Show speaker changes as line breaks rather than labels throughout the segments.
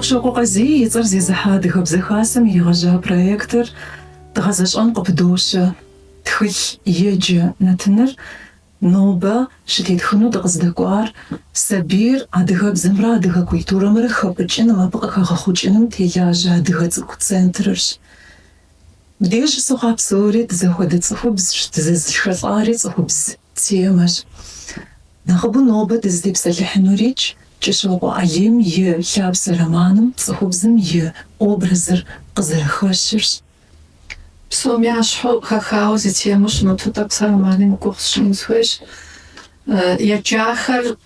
Хьэтӏохъущокъуэ Къазий и цӏэр зезыхьэ Адыгэбзэ Хасэм иригъэжьа проектыр дгъэзэщӏэн къыпыдощэ. Тхылъ еджэ нэтыныр нобэ щытетхыну дыкъыздэкӏуар сабийр адыгэбзэмрэ адыгэ культурэмрэ хэпӏыкӏыным, абы къыхэгъэхъукӏыным телажьэ Адыгэ цӏыкӏу центрырщ. Мыбдеж щысу хъуа псори дызэхуэдэ цӏыхубзщ, дызэзышэлӏари цӏыхубз темэщ. Нэхъыбэу нобэ дызытепсэлъыхьынурикӏ Кӏыщокъуэ Алим и Лъапсэ романым цӏыхубзым и образыр къызэрыхэщырщ.
Псом ящхьэу хэхауэ зы темэу щымыту тӏэкӏу сэ романым и гугъу сщӏыну сыхуейщ. Еджахэр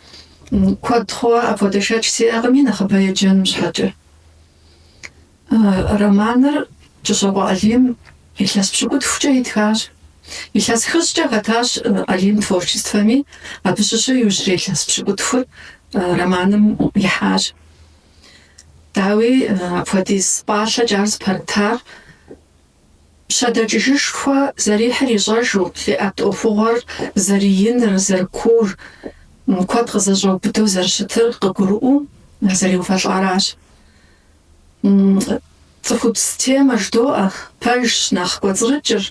куэд хъууэ апхуэдэ шэч сиӏэкъыми, нэхъыбэ еджэным щхьэкӏэ. Романыр Кӏыщокъуэ Алим илъэс пщыкӏутхукӏэ итхащ. Илъэс хыщӏкӏэ хэтащ Алим творчествэми, абы щыщу иужьрей илъэс пщыкӏутхур романым ихьащ. Дауи, апхуэдиз пӏалъэкӏэ ар зыпэрытар Пщэдэкӏыжышхуэ зэрихьыр ищӏэжу, къиӏэт ӏуэхугъуэр зэрыиныр, зэрыкуур, куэд къызэщӏэубыдэу зэрыщытыр къыгурыӏуэу зэреувэлӏаращ. Цӏыхубз темэ жыдоӏэ, пэжщ, нэхъ кӏуэцӏрыкӏыр,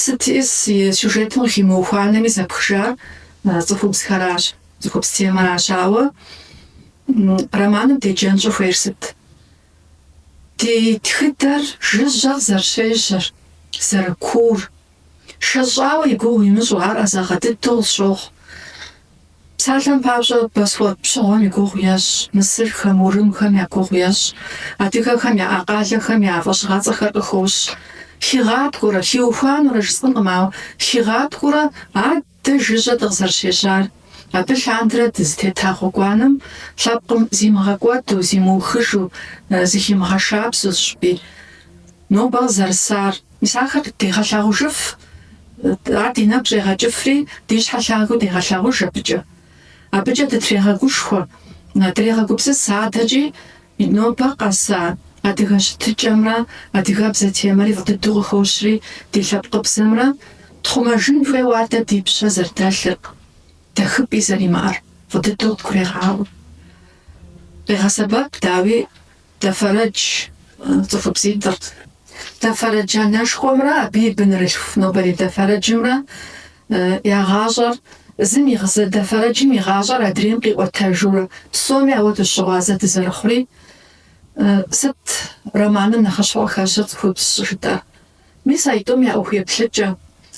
сыт иӏыс и сюжетым къыхимыухуанэми зэпхыжар цӏыхубзхэращ, цӏыхубз темэращ. Ауэ романым деджэн щӏыхуейр сыт? Ди тхыдэр жыжьэ зэрыщежьэр, зэрыкуур, шэщӏауэ и гугъу имыщӏу ар ӏэзагъэ дыдэу къысщохъу. Псалъэм папщӏэ, Босфор пщыгъуэм и гугъу ещӏ, мысырхэм, урымхэм я гугъу ещӏ, адыгэхэм яӏа къалэхэм я фӏэщыгъэцӏэхэр къыхощ. Хигъаткӏуэрэ, хиухуанурэ жысӏэнкъым, ауэ хигъаткӏуэрэ Дэ жыжьэ дыкъызэрыщежьар, абы лъандэрэ дызытета гъуэгуанэм лъэпкъым зимыгъэкӏуэду, зимыухыжу, зыхимыгъэшабзэу зыщӏыпӏи нобэ къызэрысар, мис ахэр дегъэлъагъужыф, ар ди нэгу щӏегъэкӏыфри, ди щхьэ лъагэу дегъэлъагъуж абыкӏэ. Абыкӏэ дытрегъэгушхуэ, дрегъэгупсыс адэкӏи Нобэ къэса адыгэ щытыкӏэмрэ адыгэбзэ темэри фӏы дыдэу къыхощри, ди лъэпкъыбзэмрэ тхъумэжын хуейуэ ар дэ ди пщэ зэрыдэлъыр, дэхыпӏи зэримыӏэр фӏы дыдэу къыдгурегъаӏуэ. Къегъэсэбэп, дауи, Дэфэрэдж цӏыхубзитӏыр. Дэфэрэдж анэшхуэмрэ абы и бынырылъху нобэрей Дэфэрэджымрэ Я гъащӏэр, зым и зы Дэфэрэджым и гъащӏэр адрейм къиӏуэтэжурэ, псоми ауэ дыщыгъуазэ дызэрыхъури, сыт романым нэхъыщхьэу къыхэщыр цӏыхубз щӏыжытӏэр? Мис аитӏум я ӏуэху еплъыкӏэ,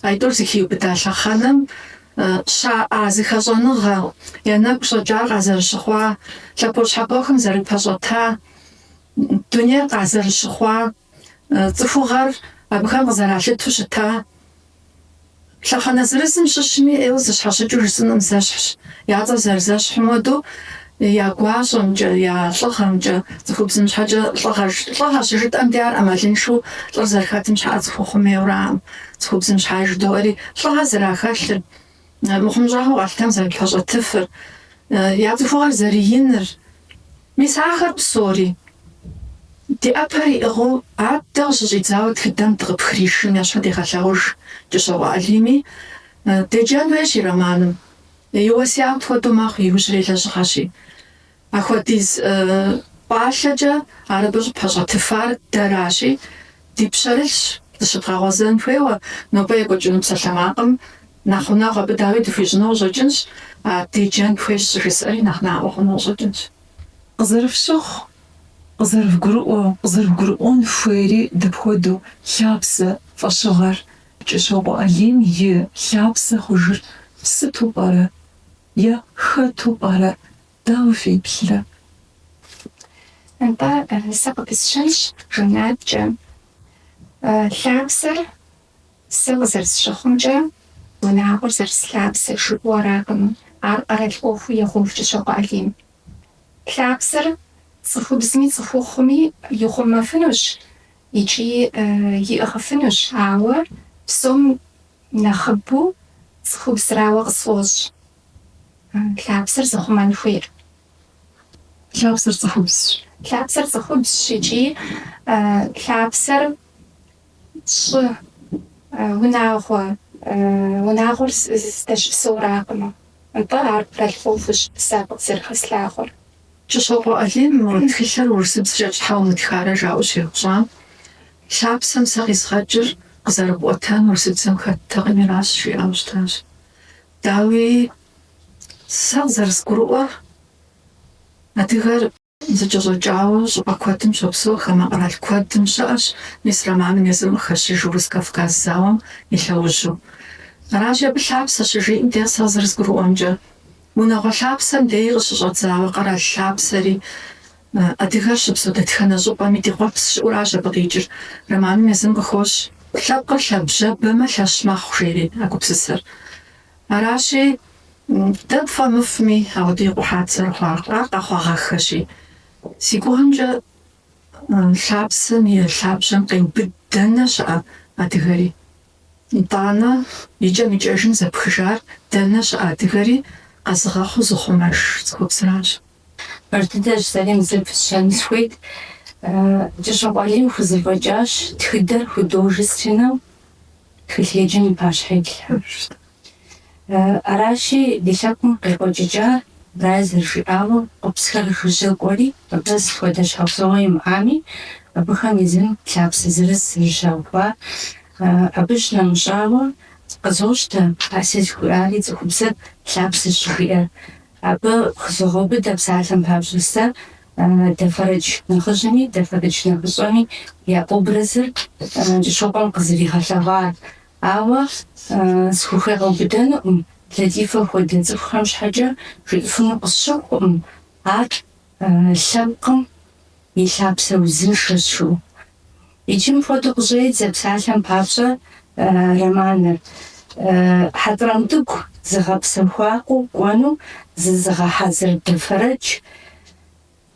аитӏур зыхиубыда лъэхъэнэм щаӏа зыхэщӏэныгъэ, я нэгу щӏэкӏар къазэрыщыхъуа, лъэпощхьэпохэм зэрыпэщӏэта, дунейр къазэрыщыхъуа, цӏыхугъэр абыхэм къызэралъыту щыта. Лъэхъэнэ зырызым щыщми, ӏейуэ зэщхьэщыкӏыу жысӏэнкъым, зэщхьщ. Я цӏэр зэрызэщхьым хуэдэу, я гуащӏэмкӏэ, я лӏыгъэмкӏэ, цӏыхубзым щхьэкӏэ лӏыгъэ, лӏыгъэ щыжытӏэм де ар ӏэмалыншэу лӏыр зэрыхэтым щхьэӏэ цӏыхухъум ейуэракъым, цӏыхубзым щхьэ жыдоӏэри, лӏыгъэ зэрахэлъыр, мыхъумыщӏагъэу къалъытэм зэрыпэщӏэтыфыр, я цӏыхугъэр зэрыиныр, Мис ахэр псори ди ӏэпэр иӏыгъыу аддэ къыщыщӏидзауэ тхыдэм дыкъыпхришым ещхьу дегъэлъагъуж Кӏыщокъуэ Алими. Деджэн хуейщ и романым. И уэсят хуэдэу мэхъу иужьрей лэжьыгъэщи. Апхуэдиз пӏалъэкӏэ ар абы щӏыпэщӏэтыфар дэращи, ди пщэрылъщ зыщыдгъэгъуэзэн хуейуэ, нобэ екӏуэкӏыну псалъэмакъым нэхъ гъунэгъу абы дауи дыхуищӏыну къыщӏэкӏынщ, а деджэн хуейщ щӏыжысӏэри нэхъ наӏуэ хъуну къыщӏэкӏынщ.
Къызэрыфщыхъу, къызэрывгурыӏуэ, къызэрывгурыӏуэн хуейри дапхуэдэу лъапсэ фӏэщыгъэр Кӏыщокъуэ Алим и лъапсэ хъужыр сыту пӏэрэ е хэту пӏэрэ, дауэ феплърэ?
Нтӏэ, сэ къыпысщэнщ жэнэткӏэ. Лъапсэр Сэ къызэрысщыхъумкӏэ, унагъуэр зэрыс лъапсэ жыпӏэу аракъым, ар къэрал ӏуэхуу егъэув Кӏыщокъуэ Алим. Лъапсэр цӏыхубзми цӏыхухъуми ихъумэфынущ икӏи иӏыгъыфынущ, ауэ псом нэхъыбэу цӏыхубзрауэ къысфӏощӏ лъапсэр зыхъумэн хуейр.
Лъапсэр цӏыхубзщ.
Лъапсэр цӏыхубзщ икӏи лъапсэр Щӏы, унагъуэ, унагъуэр здэщыпсэуракъым. Нтӏэ, ар къэрал ӏуэхущ сэ абы къызэрыхэслъагъуэр.
Кӏыщокъуэ Алим мы тхылъыр урысыбзэкӏэ щхьэ умытхарэ жаӏэу щеупщӏам, лъапсэм сэ къизгъэкӏыр къызэрыпӏуэтэн урысыбзэм хэттэкъыми аращ, жиӏауэ щытащ. Дауи, сэ къызэрызгурыӏуэр, адыгэр зэкӏэщӏэкӏауэ щӏыпӏэ куэдым щопсэу, хамэ къэрал куэдым щыӏэщ, мис романым езым къыхэщыж Урыс-Кавказ зауэм и лъэужьу. Аращи, абы лъапсэ щыжиӏэм де сэ къызэрызгурыӏуэмкӏэ, унагъуэ лъапсэм деи къыщыщӏэдзауэ къэрал лъапсэри, адыгэр щыпсэу дэтхэнэ щӏыпӏэми ди къуэпс щыӏуращ абы къикӏыр. Романым езым къыхощ, лъэпкъыр лъабжьэбэмэ лъэщ мэхъу, жери а гупсысэр. Аращи, дэ тфӏэмыфӏми, ауэдэ икъухьат зэрыхъуар, ар къэхъуагъэххэщи. Си гугъэмкӏэ, лъапсэм и лъабжьэм къеубыд дэнэ щыӏэ адыгэри. Итӏанэ, икӏэм-икӏэжым зэпхыжар дэнэ щыӏэ адыгэри къэзыгъэхъуу зыхъумэж цӏыхубзыращ.
Пэж дыдэщ, сэри мы зыр пысщэну сыхуейт. Кӏыщокъуэ Алим хузэфӏэкӏащ тхыдэр художественнэу тхылъеджэм и пащхьэ итлъхьэу. Аращи, ди лъэпкъым къекӏуэкӏыкӏар, Рае зэрыжиӏауэ, къуэпсхэр жыжьэ кӏуэри, абы сыт хуэдэ щхьэусыгъуэ имыӏами, абыхэм езым лъапсэ зырыз зэрыщаухуар. Абы щынэмыщӏауэ, къызощтэ Ася жыхуиӏари цӏыхубзыр лъапсэщ жыхуиӏэр. Абы хызогъэубыдэ псалъэм папщӏэ сэ Дэфэрэдж нэхъыжьми Дэфэрэдж нэхъыщӏэми я образыр Кӏыщокъуэм къызэригъэлъэгъуар. Ауэ схухегъэубыдэнукъым, Лэтӏифэ хуэдэ цӏыхухэм щхьэкӏэ жиӏэфыну къысщыхъукъым, ар лъэпкъым и лъапсэ узыншэщ жиӏэу. Иджы мыпхуэдэу къыщӏедзэ псалъэм папщӏэ романыр. Хьэтӏрэмтӏыгу зыгъэпсэхуакӏуэу кӏуэну зызыгъэхьэзыр Дэфэрэдж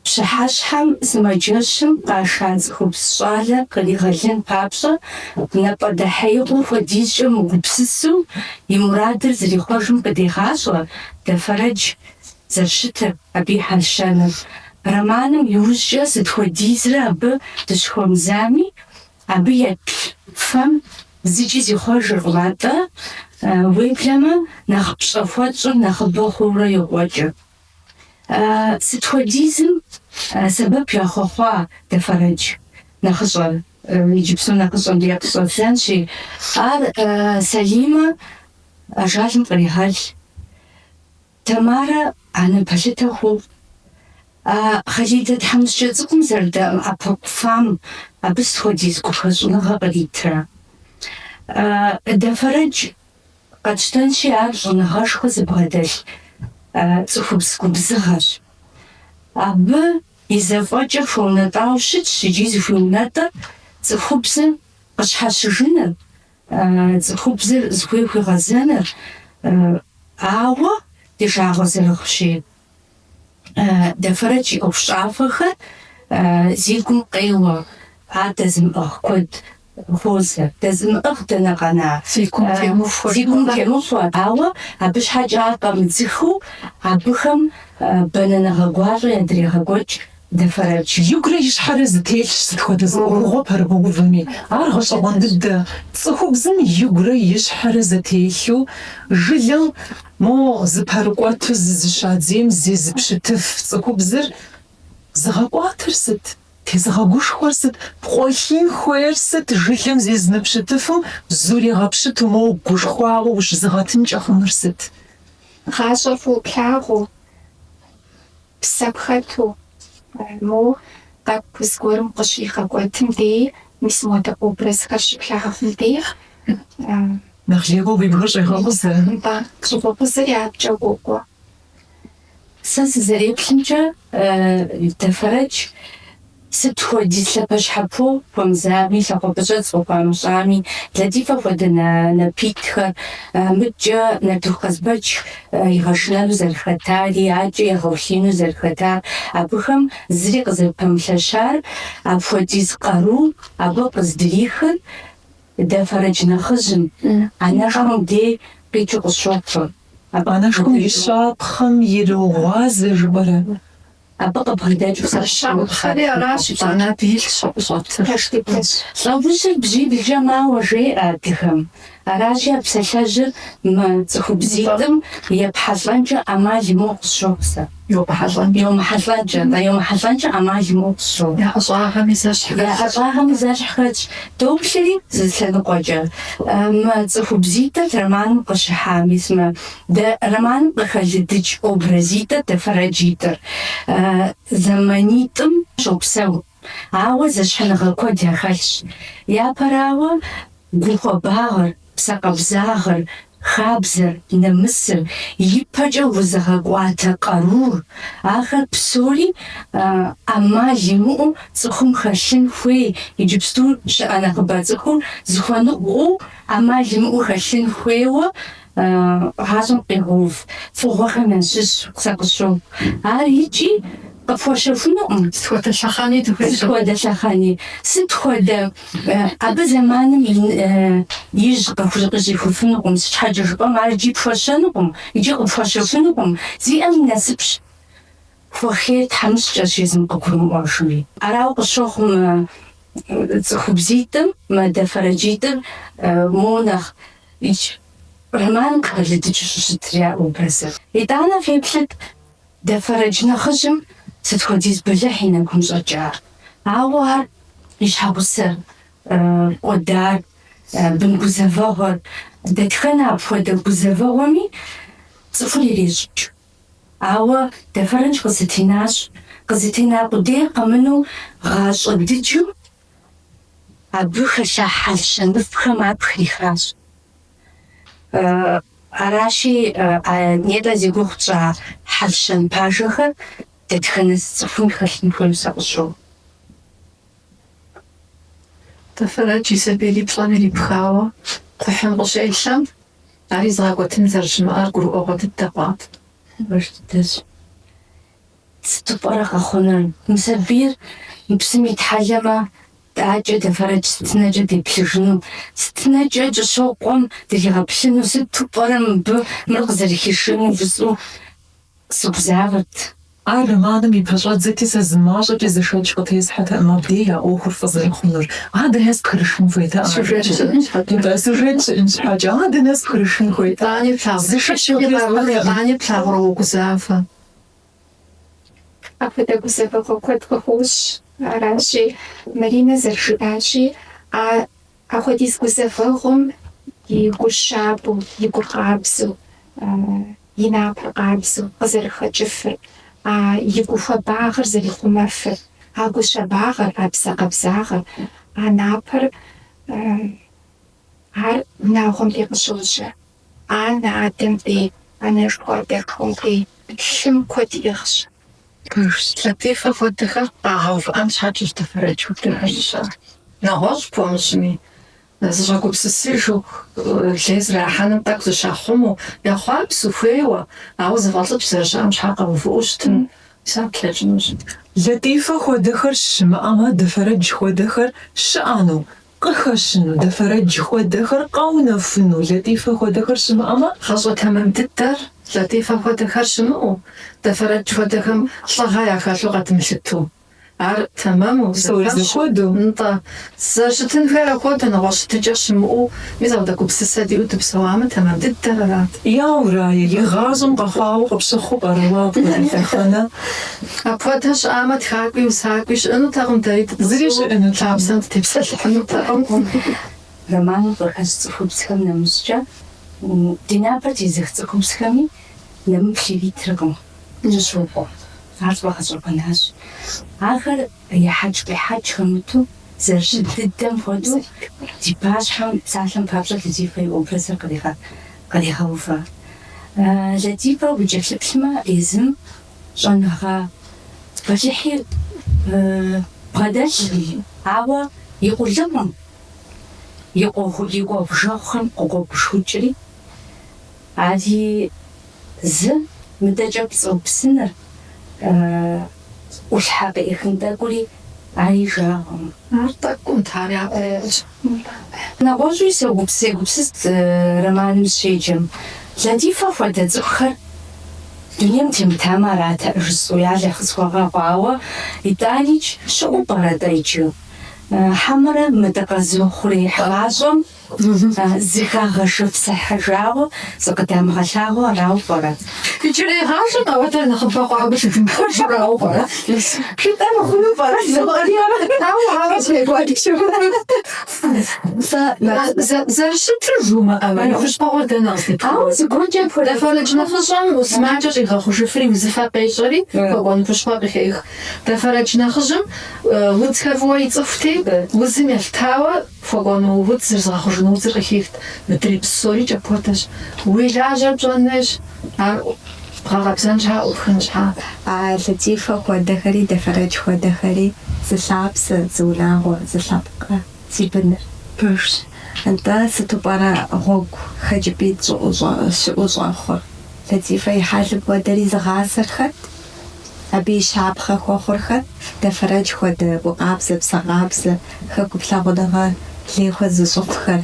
Пщыхьэщхьэм сымаджэщым къаша цӏыхубз щӏалэр къригъэлын папщӏэ, напӏэдэхьеигъуэ хуэдизкӏэ мыгупсысу и мурадыр зэрихъуэжым къыдегъащӏэ Дэфэрэдж зэрыщытыр, абы и хьэл-щэныр. Романым иужькӏэ сыт хуэдизрэ абы дыщыхуэмызами, абы еплъ фэм зыкӏи зихъуэжыркъым, атӏэ уеблэмэ нэхъ пщӏэ хуэтщӏыр нэхъыбэ хъуурэ йокӏуэкӏыр. Сыт хуэдизым сэбэп яхуэхъуа Дэфэрэдж нэхъыщӏэр? Иджыпсту нэхъыщӏэм деж къыщӏэддзэнщи, ар Салимэ ажалым кърегъэл. Тамарэ анэ пэлъытэ хуохъу. А Хъалидэ тхьэмыщкӏэ цӏыкӏум зэрыдэмыӏэпыкъуфам абы сыт хуэдиз гухэщӏыныгъэ къритрэ? Дэфэрэдж Къэтщтэнщи, ар щӏэныгъэшхуэ зыбгъэдэлъ цӏыхубз губзыгъэщ. Абы и зэфӏэкӏыр хуэунэтӏауэ щытщ икӏи зыхуиунэтӏыр цӏыхубзым къыщхьэщыжыныр, цӏыхубзыр зыхуей хуигъэзэныр, ауэ ди жагъуэ зэрыхъущи, Дэфэрэдж и ӏуэхущӏафэхэр зи гум къеуэ, ар дэзымыӏыгъ куэд хуозэ. Дэзымыӏыгъ дэнэ къэна?
Зи гум темыхуэ.
Зи гум темыхуэ, ауэ абы щхьэкӏэ ар къэмыдзыхыу абыхэм бэнэныгъэ гуащӏэ ядрегъэкӏуэкӏ Дэфэрэдж.
Игурэ и щхьэрэ зэтелъщ сыт хуэдэ зы ӏуэхугъуэ пэрымыувэми. Ар гъэщӏэгъуэн дыдэ. Цӏыхубзым игурэ и щхьэрэ зэтелъу жылэм Мо зыпэрыкӏуэту зызыщадзейм зезыпщытыф цӏыхубзыр зыгъэкӏуатэр сыт? Тезыгъэгушхуэр сыт? Пкъуэлъын хуейр сыт? Жылэм зезымыпщытыфым зуригъэпщыту моуэ гушхуауэ ущызыгъэтынкӏэ хъунур сыт?
Гъащӏэр фӏыуэ плъагъуу, псэ пхэту, мо тӏэкӏу зыгуэрым къыщигъэкӏуэтым дей, мис модэ образхэр щыплъагъум дей.
Нэхъ лейуэ уи бгыр щӏегъэкъузэ.
Нтӏэ, щӏыбокъузэри адэкӏэ уокӏуэ.
Сэ сызэреплъымкӏэ, Дэфэрэдж Сыт хуэдиз лъэпэщхьэпо хуэмызами, лъакъуэпӏыщӏэц къыхуамыщӏами, Лэтӏифэ хуэдэ напитӏхэр, мыдкӏэ Нартыху Къазбэч игъэшынэну зэрыхэтари, адэкӏэ игъэулъиину зэрыхэтар, абыхэм зыри къызэрыпэмылъэщар, апхуэдиз къару абы къыздрихыр Дэфэрэдж нэхъыжьым, анэшхуэм дей къикӏыу къысщохъу.
Анэшхуэм и щапхъэм ирогъуазэ жыпӏэрэ?
Абы къыбгъэдэкӏыу сэ
Щапхъэри аращ, итӏанэ абы илъщ абы щӏэтыр.
Пэж дыдэщ.
Лӏэужьыр бжьиблкӏэ мауэ, жеӏэ адыгэм. Аращи, а псалъэжьыр мы цӏыхубзитӏым епхьэлӏэнкӏэ ӏэмал имыӏэу къысщохъу сэ.
Йомыхьэлӏэнкӏэ.
Йомыхьэлӏэнкӏэ, нтӏэ, йомыхьэлӏэнкӏэ ӏэмал имыӏэу къысщохъу.
Я ӏэщӏагъэми зэщхь
Я
хэтщ.
ӏэщӏагъэми зэщхь хэтщ. Доплъри, зы лъэныкъуэкӏэ. Мы цӏыхубзитӏыр романым къыщыхьа, мис мы дэ романым къыхэлыдыкӏ образитӏыр, Дэфэрэджитӏыр, зэманитӏым щопсэу. Ауэ зэщхьыныгъэ куэд яхэлъщ. Япэрауэ, гу хуабагъэр, псэ къабзагъэр, хабзэр, нэмысыр, ипэкӏэ узыгъэкӏуатэ къарур, ахэр псори ӏэмал имыӏэу цӏыхум хэлъын хуей, иджыпсту щыӏэ нэхъыбэ цӏыхур зыхуэныкъуэу ӏэмал имыӏэу хэлъын хуейуэ гъащӏэм къигъэув фӏыгъуэхэм ящыщ сэ къысщохъу. Ар икӏи къыпхуэщэхунукъым.
Сыт хуэдэ лъэхъэни дыхуейщ.
Сыт хуэдэ лъэхъэни. Сыт хуэдэ абы зэманым ижь къыщӏихуфынукъым. Сыт щхьэкӏэ жыпӏэм, ар икӏи пхуэщэнукъым, икӏи къыпхуэщэхунукъым. Зиӏэм и насыпщ. Хуэхейр тхьэмыщкӏэщ езым къыгурымыӏуэжми. Арауэ къысщохъу мы цӏыхубзитӏым, мы Дэфэрэджитӏыр моуэ нэхъ романым къыхэлыдыкӏыу щыщытыр я образыр. Итӏанэ феплъыт, Дэфэрэдж нэхъыжьым сыт хуэдиз бэлыхь и нэгум щӏэкӏар. Ауэ ар и щхьэгъусэр кӏуэдар, бын гузэвэгъуэр, дэтхэнэ апхуэдэ гузэвэгъуэми цӏыхур ирещӏыкӏ. Ауэ Дэфэрэдж къызэтенащ. Къызэтена къудей къэмынэу гъащӏэ дыджым абы хэлъа хьэл-щэныфӏхэм ар пхрихащ. Аращи, а нетӏэ зи гугъу тщӏа хьэл-щэн пажэхэр дэтхэнэ зы цӏыхум хэлъын хуейуэ сэ къысщохъу.
Дэфэрэдж и сабийр и плӏэм ирипхауэ кхъухьым къыщелъэм, Ари зыгъэкӏуэтын зэрыщымыӏэр гурыӏуэгъуэ дыдэ хъуат.
Пэж дыдэщ. Сыту пӏэрэ къэхъунур? Мы сабийр мы псым итхьэлэмэ, адэкӏэ Дэфэрэдж сытынэкӏэ деплъыжыну, сытынэкӏэ Кӏыщокъуэм дригъэплъыну, сыту пӏэрэ мыбы мыр къызэрыхишыну жысӏэу сыгузавэрт.
Ар романым и пэщӏэдзэти, сэ зы мащӏэкӏи зы шэч къытесхьэтэкъым абдей я ӏуэхур фӏы зэрыхъунур. Адэ нэс пхырышын хуейтэкъым.
Сюжет щыӏэн щхьэкӏэ.
Нтӏэ, сюжет щыӏэн щхьэкӏэ, адэ нэс пхырышын хуейт.
Итӏани плъагъу.
Зы шэч къытесхьэтэкъым.
Итӏани плъагъурэ уогузавэ.
Апхуэдэ гузэвэгъуэ куэд къыхощ. Аращи, Маринэ зэрыжиӏащи, а Апхуэдиз гузэвэгъуэм и гур щабэу, и гур къабзэу, и напэр къабзэу къызэрыхэкӏыфыр, а и гу хуабагъэр зэрихъумэфыр, а гу щабагъэр, а псэ къабзагъэр, а напэр, ар унагъуэм дей къыщожьэ. Анэ адэм дей, анэшхуэ адэшхуэм дей лъым куэд иӏыгъщ.
Пэжщ. Лэтӏифэ хуэдэхэр къагъэувыӏэн щхьэкӏэщ Дэфэрэдж хуэдэхэр щыщыӏэр. Нэгъуэщӏ пхуэмыщӏми, зыщӏэгупсысыжу, лей зрахьэным тӏэкӏу зыщахъумэу, ехъуапсэу, хуейуэ, ауэ зыфӏэлӏыкӏ зэрыщыӏэм щхьэ къэувыӏэу щытын, мис ар плъэкӏынущ.
Лэтӏифэ хуэдэхэр щымыӏэмэ, Дэфэрэдж хуэдэхэр щыӏэну, къыхэщыну, Дэфэрэдж хуэдэхэр къэунэхуну, Лэтӏифэ хуэдэхэр щымыӏэмэ?
Гъащӏэ тэмэм дыдэр Лэтӏифэ хуэдэхэр щымыӏэу, Дэфэрэдж хуэдэхэм лӏыгъэ яхэлъу къэдмылъытэу. Ар тэмэму,
Псори
зэпэщу,
зэхуэдэу.
нтӏэ, зэрыщытын хуейр апхуэдэу, нэгъуэщӏ щытыкӏэ щымыӏэу, мис апхуэдэ гупсысэ диӏэу дыпсэуамэ, тэмэм дыдэр арат.
Яу, Рае, игъащӏэм къэхъуауэ къыпщыхъуу пӏэрэ уэ апхуэдэ лъэхъэнэ?
Апхуэдэ щыӏамэ, тхакӏуи усакӏуи щыӏэнутэкъым, дэри
Зыри
дытӏысу
щыӏэнутэкъым.
лъапсэм дытепсэлъыхьынутэкъым.
Романым къыхэщ цӏыхубзхэм нэмыщӏкӏэ, ди напэр тезых цӏыхубзхэми нэмыплъ иритыркъым Кӏыщокъуэм. Ар сфӏэгъэщӏэгъуэнащ. Ахэр ехьэкӏ-къехьэкӏ хэмыту зэрыщыт дыдэм хуэдэу ди пащхьэм псалъэм папщӏэ Лэтӏифэ и образыр кърегъэувэ. Лэтӏифэ укӏэлъыплъмэ, езым щӏэныгъэ бэлыхьи бгъэдэлъкъым, ауэ и къулыкъум, и кӏуэгъу-жэгъухэм къыкъуэгушхукӏри, ари зы, мыдэкӏэ пцӏы упсыныр, ӏулъхьэ къеӏыхын тӏэкӏури, ари жагъуэм.
Ар тӏэкӏум, ар япэщ.
Нэгъуэщӏуи сегупсыст романым сыщеджэм. Лэтӏифэ хуэдэ цӏыхухэр дунейм темытамэ аратэӏэ жысӏэу, Ялыхь къысхуэгъэгъу, ауэ итӏаникӏ щыӏэу пӏэрэ-тӏэ иджы? Хьэмэрэ мы дыкъэзыухъуреихь гъащӏэм? Зыхагъэшыпсыхьыжауэ зыкъыдамыгъэлъагъуу арауэ пӏэрэ?
Иджырей гъащӏэм апхуэдэр нэхъыбэ хъуауэ лъытэн-пэжурауэ пӏэрэ?
Жытӏэ мыхъуну пӏэрэ? Жызоӏэри ара?
Ауэ, ауэ Зэрыщытыр жумыӏэмэ, и хущхъуэгъуэр дэнэ къыздипхынур?
Ауэ зыгуэркӏэ апхуэдэ.
Дэфэрэдж нэхъыщӏэм сымаджэ щӏигъэхъужыфри узыфэ къещӏэри, хуэкӏуэн хущхъуэ къыхех. Дэфэрэдж нэхъыжьым удзхэр фӏыуэ ицӏыхути, узым елъытауэ хуэкӏуэну удзыр, зыгъэхъужыну удзыр къыхихт. Мыдрей псорикӏ апхуэдэщ. Уи лажьэр пщӏэн хуейщ, ар бгъэкъэбзэн щхьа, ӏупхын щхьа.
А Лэтӏифэ хуэдэхэри, Дэфэрэдж хуэдэхэри зы лъапсэ, зы унагъуэ, зы лъэпкъ зи быныр.
Пэжщ.
Нтӏэ, сыту пӏэрэ гъуэгу хэкӏыпӏитӏ щыӏэу щӏэхъур? Лэтӏифэ и хьэлым хуэдэри зыгъасэр хэт? Абы и щапхъэ хуэхъур хэт? Дэфэрэдж хуэдэ гу къабзэ, псэ къабзэ, хэкум лъагъуныгъэ лей хуэзыщӏыфхэр,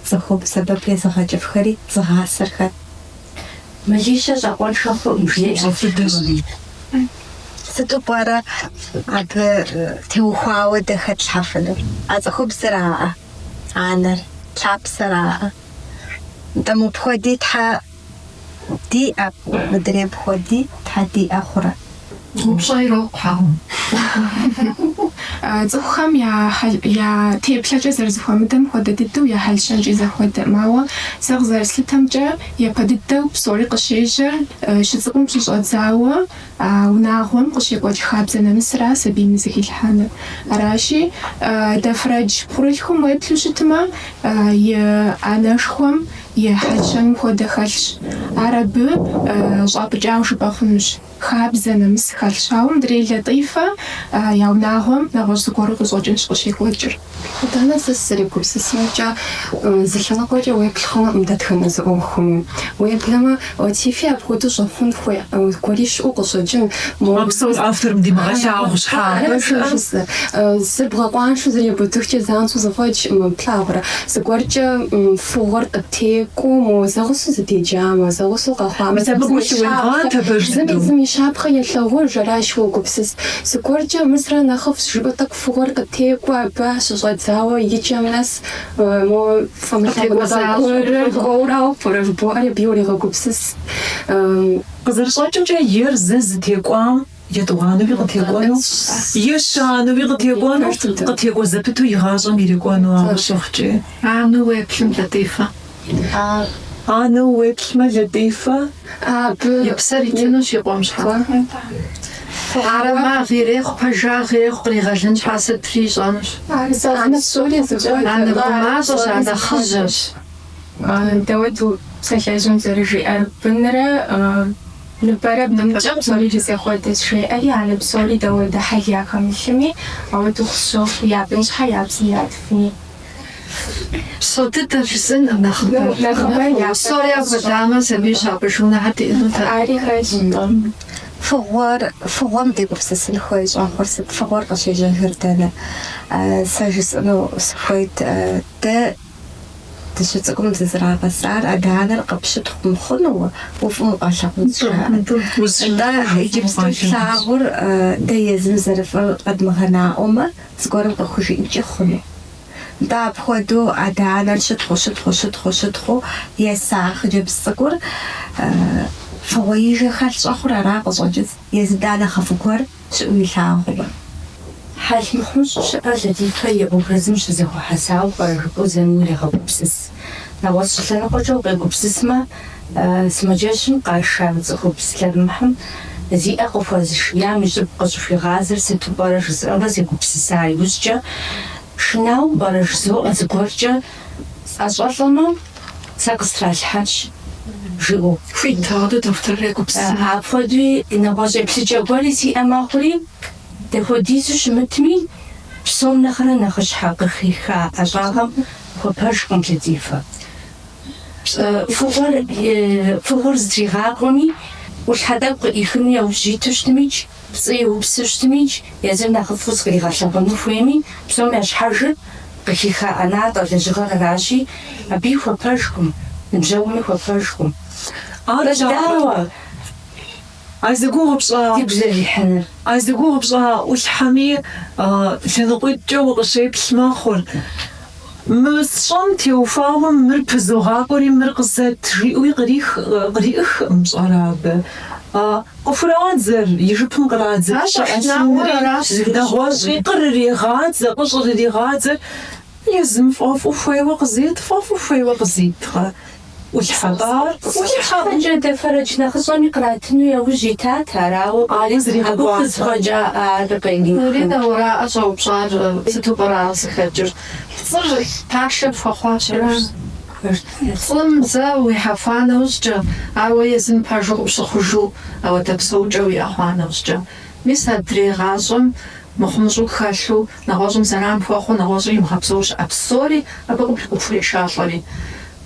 цӏыхум сэбэп езыгъэкӏыфхэри зыгъасэр хэт?
Мэлищэ щӏакъуэншэ хъуӏым, жеӏэ.
Сыту пӏэрэ абы теухуауэ дэ хэтлъхьэфынур? А цӏыхубзыраӏэ, анэр, лъапсэраӏэ. Нтӏэ мопхуэди тхьэ диӏэ, мыдрей мыпхуэди тхьэ диӏэ хъурэ?
Упщӏэ ирокъу, хьэуэ.
Цӏыхухэм я хьэл, я теплъэкӏэ зэрызэхуэмыдэм хуэдэ дыдэу я хьэл-щэнкӏи зэхуэдэкъым. Ауэ сэ къызэрыслъытэмкӏэ, япэ дыдэу псори къыщежьэр щыцӏыкӏум щыщӏэдзауэ а унагъуэм къыщекӏуэкӏ хабзэ нэмысра сабийм зыхилъхьэныр. Аращи, Дэфрэдж пхъурылъхум уеплъу щытмэ, и анэшхуэм и хьэл-щэным хуэдэ хэлъщ. Ар абы щӏапӏыкӏауэ жыпӏэ хъунущ. Хабзэ нэмыс хэлъщ. Ауэ мыдрей Лэтӏифэ я унагъуэм нэгъуэщӏ зыгуэру къыщӏэкӏынщ къыщекӏуэкӏыр.
Итӏанэ сэ сызэрегупсысымкӏэ, зы лъэныкъуэкӏэ уеплъ хъунукъым дэтхэнэ зы ӏуэхуми. Уеблэмэ, Латифи апхуэдэу щӏэхъун хуей гуэри щыӏэу къыщӏэкӏын.
А псор авторым димыгъэлъагъу щхьа?
Зыр бгъэкъуаншэу зыр ебудыхкӏэ занщӏэу зэфӏэкӏкъым, плъагъурэ. Зыгуэркӏэ фыгъуэр къытекӏуэу, мо зэгъусэу зэдеджамэ, зэгъусэу къэхъуамэ,
Мис абы гу лъыуегъатэ, пэж
зым
дыдэу.
езым и щапхъэ елъагъуж, аращ уогупсыс. Зыгуэркӏэ мыр сэрэ нэхъыфӏщ жыпӏэу тӏэкӏу фыгъуэр къытекӏуэ, абы щыщӏэдзауэ и кӏэм нэс мо фӏэмылъагъуныгъэ гуэрыр кӏуэурауэ пӏэрэ жыбоӏэри абыи урегъэгупсыс.
Къызэрыщӏэкӏымкӏэ, ер зэ зытекӏуам етӏуанэуи къытекӏуэну, ещанэуи къытекӏуэну, къытекӏуэ зэпыту и гъащӏэм ирикӏуэну ауэ щыхъукӏи.
Анэу уеплъым, Лэтӏифэ.
Анэу уеплъмэ, Лэтӏифэ.
Абы
и псэр итынущ и къуэм щхьа. Хьэрэмагъ ирехъу, пэжагъ ирехъу, къригъэлын щхьа сытри ищӏэнущ.
Анэ псори зэхуэдэ.
Анэ гумащӏэщ, анэ хъыжьэщ.
Дауэду псалъэжьым зэрыжиӏэр бынрэ ныбэрэ бынкӏэ псори дызэхуэдэщ, жеӏэри анэ псори дауэдэ хьэл яхэмылъми, ауэду къысщохъу, я бын щхьэ я псэр ятыфыни.
Псо дыдэ жысӏэныр нэхъыбэр.
Нэхъыбэр я
Псори апхуэдамэ, сабий щапӏыж унэхэр диӏэнут.
Ари хэлъщ.
Фыгъуэр, фыгъуэм дегупсысын хуей щӏэхъур сыт? Фыгъуэр къыщежьэжыр дэнэ? Сэ жысӏэну сыхуейт, дэ Дыщыцӏыкӏум дызэрагъэсар адэ-анэр къыпщытхъу мыхъунууэ, уфӏым укъалъагъунщ, жаӏэрт. Нтӏэ, иджыпсту тлъагъур дэ езым зэрыфӏыр къэдмыгъэнаӏуэмэ, зыгуэрым къыхужиӏэнкӏи хъуну. Нтӏэ, апхуэдэу адэ-анэр щытхъуу, щытхъуу, щытхъуу, щытхъуу еса хъыджэбз цӏыкӏур фыгъуэижэ хэлъ щӏэхъур ара къыщӏэкӏынщ, езы дэ нэхъыфӏ гуэр щыӏэу илъагъумэ.
Хьэл мыхъумыщӏэу щыӏэр Лэтӏифэ и образым щызэхуэхьэсауэ пӏэрэ жыпӏэу зэми урегъэгупсыс. Нэгъуэщӏ лъэныкъуэкӏэ укъегупсысмэ, сымаджэщым къаша цӏыхубз лъэрымыхьым зи ӏэ къыхуэзышиям и щӏыб къыщӏыхуигъазэр сыту пӏэрэ жысӏэурэ сегупсыса иужькӏэ, шынауэ пӏэрэ жызоӏэ зыгуэркӏэ сӏэщӏэлӏэмэ, сэ къыстралъхьэнщ, жиӏэу.
Хуит ауэдэ дохутырыр егупсысын.
Апхуэдэуи нэгъуэщӏ еплъыкӏэ гуэри сиӏэ мэхъури, дапхуэдизу щымытми, псом нэхърэ нэхъыщхьэ къыхиха ӏэщӏагъэм хуэпэжкъым Лэтӏифэ. Фыгъуэр, фыгъуэр зытригъакӏуэми, ӏулъхьэ тӏэкӏу къыӏихыну яужь иту щытмикӏ, Пцӏы иупсу щытмикӏ, езыр нэхъыфӏу зыкъригъэлъэгъуну хуейми, псом я щхьэжыр къыхиха ӏэнатӏэ лэжьыгъэр аращи, абыи хуэпэжкъым, ныбжьэгъуми хуэпэжкъым.
Ар
Дауэ?
А зи гугъу пщӏа
Дигу зэрырихьыныр.
А зи гугъу пщӏа ӏулъхьэми лъэныкъуитӏкӏэ укъыщеплъ мэхъур. Мы сщӏэм теухуауэ мыр пызогъакӏуэри мыр къызэт, жиӏэуи кърих, къриӏыхкъым, пщӏэрэ абы. А къыхурадзэр, и жыпым кърадзэ пщэ ӏэлъынри, нэгъуэщӏи кърырегъадзэ, къыщӏрыригъадзэр езым фӏэфӏу хуейуэ къызет, фӏэфӏу хуейуэ къызиткъэ. ӏулъхьэ-тӏэ ар, ӏулъхьэкъым.
Щхьэкӏэ Дэфэрэдж нэхъыщӏэми къратыну яужь итат ар, ауэ абы хузэфӏэкӏа ар къримыхыу.
Маринэ, уэраӏэ щӏэупщӏар сыту пӏэрэ ар зыхэкӏыр? Пцӏыр пашэ пхуэхъуащ, аращ. Пцӏым зэ уихьэхуа нэужькӏэ, ар уэ езым пэжу къыпщыхъужу, ауэдэ псэукӏэ уиӏэ хъуа нэужькӏэ. Мис адрей гъащӏэм мыхъумыщӏэу хэлъу, нэгъуэщӏым зэран хуэхъуу, нэгъуэщӏыр имыгъэпсэу щыӏэ псори абы къыпхурешалӏэри.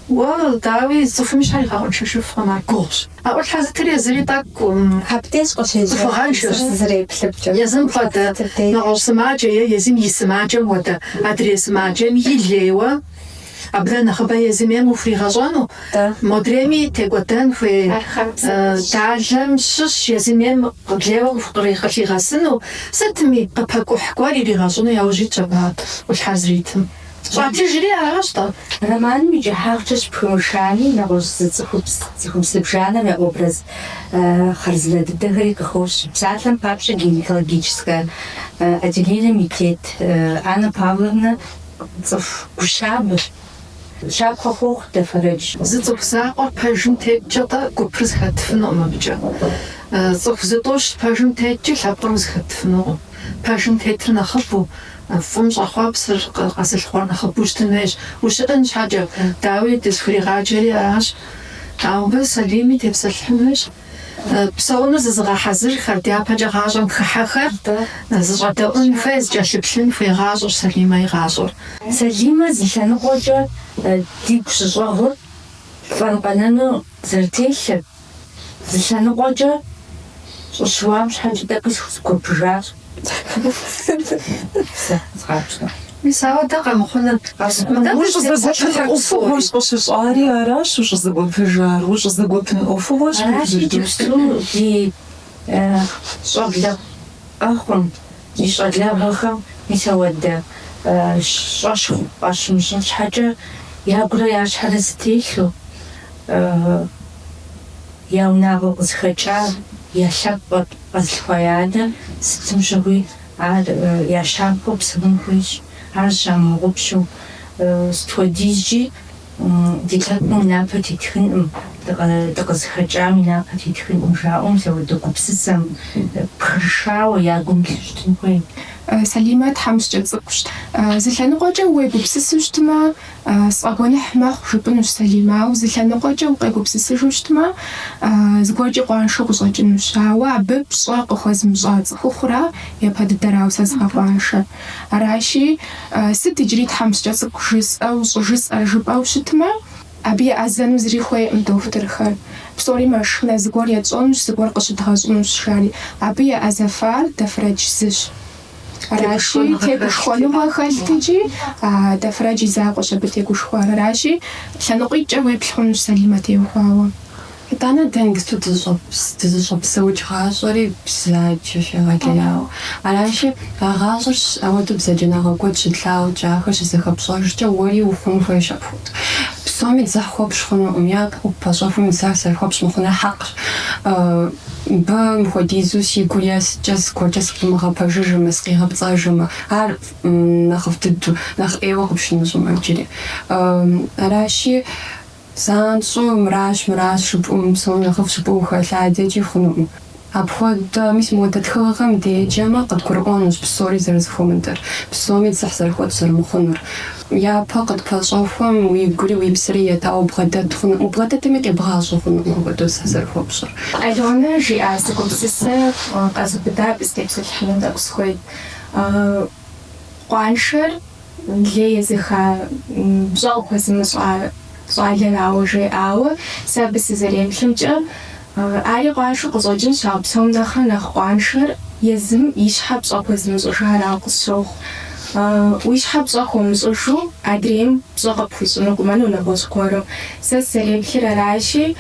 Уэ, дауи, цӏыхум и щхьэр игъэкъуэншэжыфкъым, ар гугъущ. А ӏулъхьэ зытыр езыри тӏэкӏу
Абдеж къыщежьэр
цӏыхугъэншэщ.
Зэреплъыпкӏэ.
Езым хуэдэ нэгъуэщӏ сымаджэ е езым и сымаджэм хуэдэ адрей сымаджэм и лейуэ, абы нэ нэхъыбэ езым ейм къыхуригъэщӏэну, модрейми текӏуэдэн хуей далэм щыщ езым ейм лейуэ къылъигъэсыну, сытми, къыпэкӏухь гуэр иригъэщӏыну яужь итщ абы а ӏулъхьэр зритым. Щӏатыжри аращ-тӏэ.
Романым и кӏыхьагъкӏэ щыпхымышами, нэгъуэщӏ зы цӏыхубз, цӏыхубз зыбжанэм я образ хъарзынэ дыдэхэри къыхощ. Псалъэм папщӏэ, гинекологическэ отделением и тет Аннэ Павловнэ цӏыху гу щабэщ, щапхъэ хуохъу Дэфэрэдж.
Зы цӏыху закъуэр пэжым теткӏэ-тӏэ гупыр зэхэтфынукъым абыкӏэ. Цӏыху зытӏущ пэжым теткӏи лъэпкъыр узэхэтфынукъым. Пэжым тетыр нэхъыбэу, Фӏым щӏэхъуэпсыр къэзылъыхъуэр нэхъыбэу щытын хуейщ. Ущыӏэн щхьэкӏэ, дауи, дызыхуригъаджэри аращ. Ауэ мыбы Салими тепсэлъыхьын хуейщ. Псэуну зызыгъэхьэзырхэр, дяпэкӏэ гъащӏэм хыхьэхэр зыщӏэдэӏун хуей, зыкӏэлъыплъын хуей гъащӏэщ Салимэ и гъащӏэр.
Салимэ зы лъэныкъуэкӏэ дигу щыщӏэгъур лӏэн-къэнэну зэрытелъыр, Зы лъэныкъуэкӏэ щӏыщыуам щхьэкӏэ тӏэкӏуи схузэгуэпыжащ. Сэ згъапщтэ.
Мис ауэ дэ къэмыхъуныр.
Ущӏызэгуэпын ӏуэхугъуэщ къыщыщӏари аращ ущӏызэгуэпыжар, ущӏызэгуэпын ӏуэхугъуэщ
Аращ иджыпсту ди щӏэблэ къэхъум, ди щӏалэгъуэхэм мис ауэдэ щӏэщхъу къащымыщӏын щхьэкӏэ ягурэ я щхьэрэ зэтелъу, Я унагъуэ къызыхэкӏар, я лъэпкъыр, къэзылъхуа я адэр сытым щыгъуи ар я щапхъэу псэун хуейщ, ар зыщамыгъэгъупщэу. Сыт хуэдизкӏи ди лъэпкъым и напэ тетхынкъым, дыкъызыхэкӏам и напэ тетхынкъым жаӏэу мис ауэдэ гупсысэм пхрышауэ я гум илъу щытын хуей.
Салимэ тхьэмыщкӏэ цӏыкӏущ. Зы лъэныкъуэкӏэ уегупсысу щытмэ, Сфӏэгуэныхь мэхъу жыпӏэнущ Салимэ, ауэ зы лъэныкъуэкӏэ укъегупсысыжу щытмэ, зыгуэркӏи къуаншэу къыщӏэкӏынущ. Ауэ абы пщӏэ къыхуэзымыщӏа цӏыхухъура япэ дыдэрауэ сэ згъэкъуаншэр. Аращи, сыт иджыри тхьэмыщкӏэ цӏыкӏу жысӏэу, щӏыжысӏэр жыпӏэу щытмэ, абы еӏэзэну зыри хуейкъым дохутырхэр. Псори мэшынэ, зыгуэр етщӏэнущ, зыгуэр къыщыдгъэщӏынущ, жари. Абы еӏэзэфар Дэфрэдж зыщ. Аращи, тегушхуэныгъэ хэлът икӏи Дэфрэдж и закъуэщ абы тегушхуар. Аращи, лъэныкъуитӏкӏэ уеплъ хъунущ Салимэ теухуауэ.
Итӏанэ дэ иджыпсту дызыщӏэпсэукӏ гъащӏэри бзаджэщ егъэлеяуэ. Аращи, а гъащӏэр ауэдэу бзаджэныгъэ куэд щытлъагъукӏэ, ахэр щызэхэпщӏэжкӏэ уэри ухъун хуейщ апхуэдэу. Псоми дзыхь хуэпщӏ хъунукъым, япэу къыппэщӏэхуэми дзыхь зэрыхуэпщӏ мыхъуныр хьэкъщ. Мыбы мыхуэдизу си гур е сыткӏэ зыгуэркӏэ сыкъимыгъэпэжыжымэ, сыкъигъэпцӏэжымэ, ар нэхъыфӏ дыдэу, нэхъ ӏейуэ къыпщымыщӏымэ иджыри. Аращи, занщӏэу мыращ, мыращ жыпӏэу, мы псоми нэхъыфӏщ жыпӏэу ухэлъадэкӏи хъунукъым. Апхуэдэ, мис мыуэдэ тхыгъэхэм деджэмэ, къыдгурыӏуэнущ псори зэрызэхуэмыдэр, псоми дзыхь зэрыхуэтщӏ зэрымыхъунур. Япэ къытпэщӏэхуэм уигури уи псэри етауэ убгъэдэт хъунукъым, убгъэдэтми къебгъащӏэ хъунукъым апхуэдэу дзыхь зэрыхуэпщӏыр.
Алёнэ жиӏа зы гупсысэ къэзубыда абы сытепсэлъыхьыну тӏэкӏу сыхуейт. Къуаншэр лей езыха, пщӏэ къыхуэзымыщӏа щӏалэрауэ жеӏэ, ауэ сэ абы сызэреплъымкӏэ, ари къуаншэу къыщӏэкӏынщ, ауэ псом нэхърэ нэхъ къуаншэр езым и щхьэ пщӏэ хуэзымыщӏыжарауэ къысщохъу. Уи щхьэ пщӏэ хуомыщӏыжу адрейм пщӏэ къыпхуищӏынукъым, ну, нэгъуэщӏ гуэрым. Сэ сызэреплъыр аращи,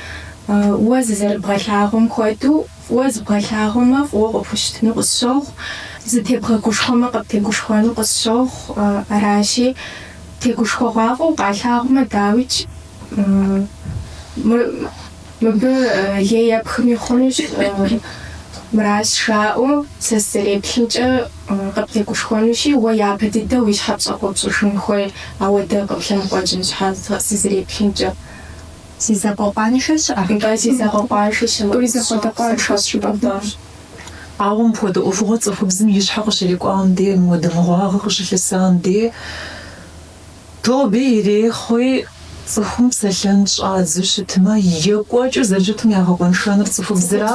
уэ зызэрыбгъэлъагъуэм хуэдэу, Фӏыуэ зыбгъэлъагъуэмэ, фӏыуэ къыпхущытыну къысщохъу, зытебгъэгушхуэмэ, къыптегушхуэну къысщохъу. Аращи, Тегушхуэгъуафӏэу къалъагъумэ, дауикӏ, мыбы лей епхми хъунущ, мыращ жаӏэу, сэ сызэреплъымкӏэ къыптегушхуэнущи, уэ япэ дыдэу уи щхьэ пщӏэ хуэпщӏыжын хуей, ауэдэ къыплъымыкъуэкӏын щхьэ сызэреплъымкӏэ.
Зи закъуэ къуаншэ щыӏэ?
Нтӏэ, зи закъуэ къуаншэ щымыӏэу.
Тӏури зэхуэдэ къуаншэщ жыпӏэфынущ.
Ауэ мыпхуэдэ ӏуэхугъуэ цӏыхубзым и щхьэ къыщрикӏуам де, мыуэдэ мыгъуагъэ къыщылъысам де, тоби ирехъуи, цӏыхум псэлъэн щӏадзэу щытмэ, екӏуэкӏыу зэрыщытым ягъэкъуэншэнур цӏыхубзыра,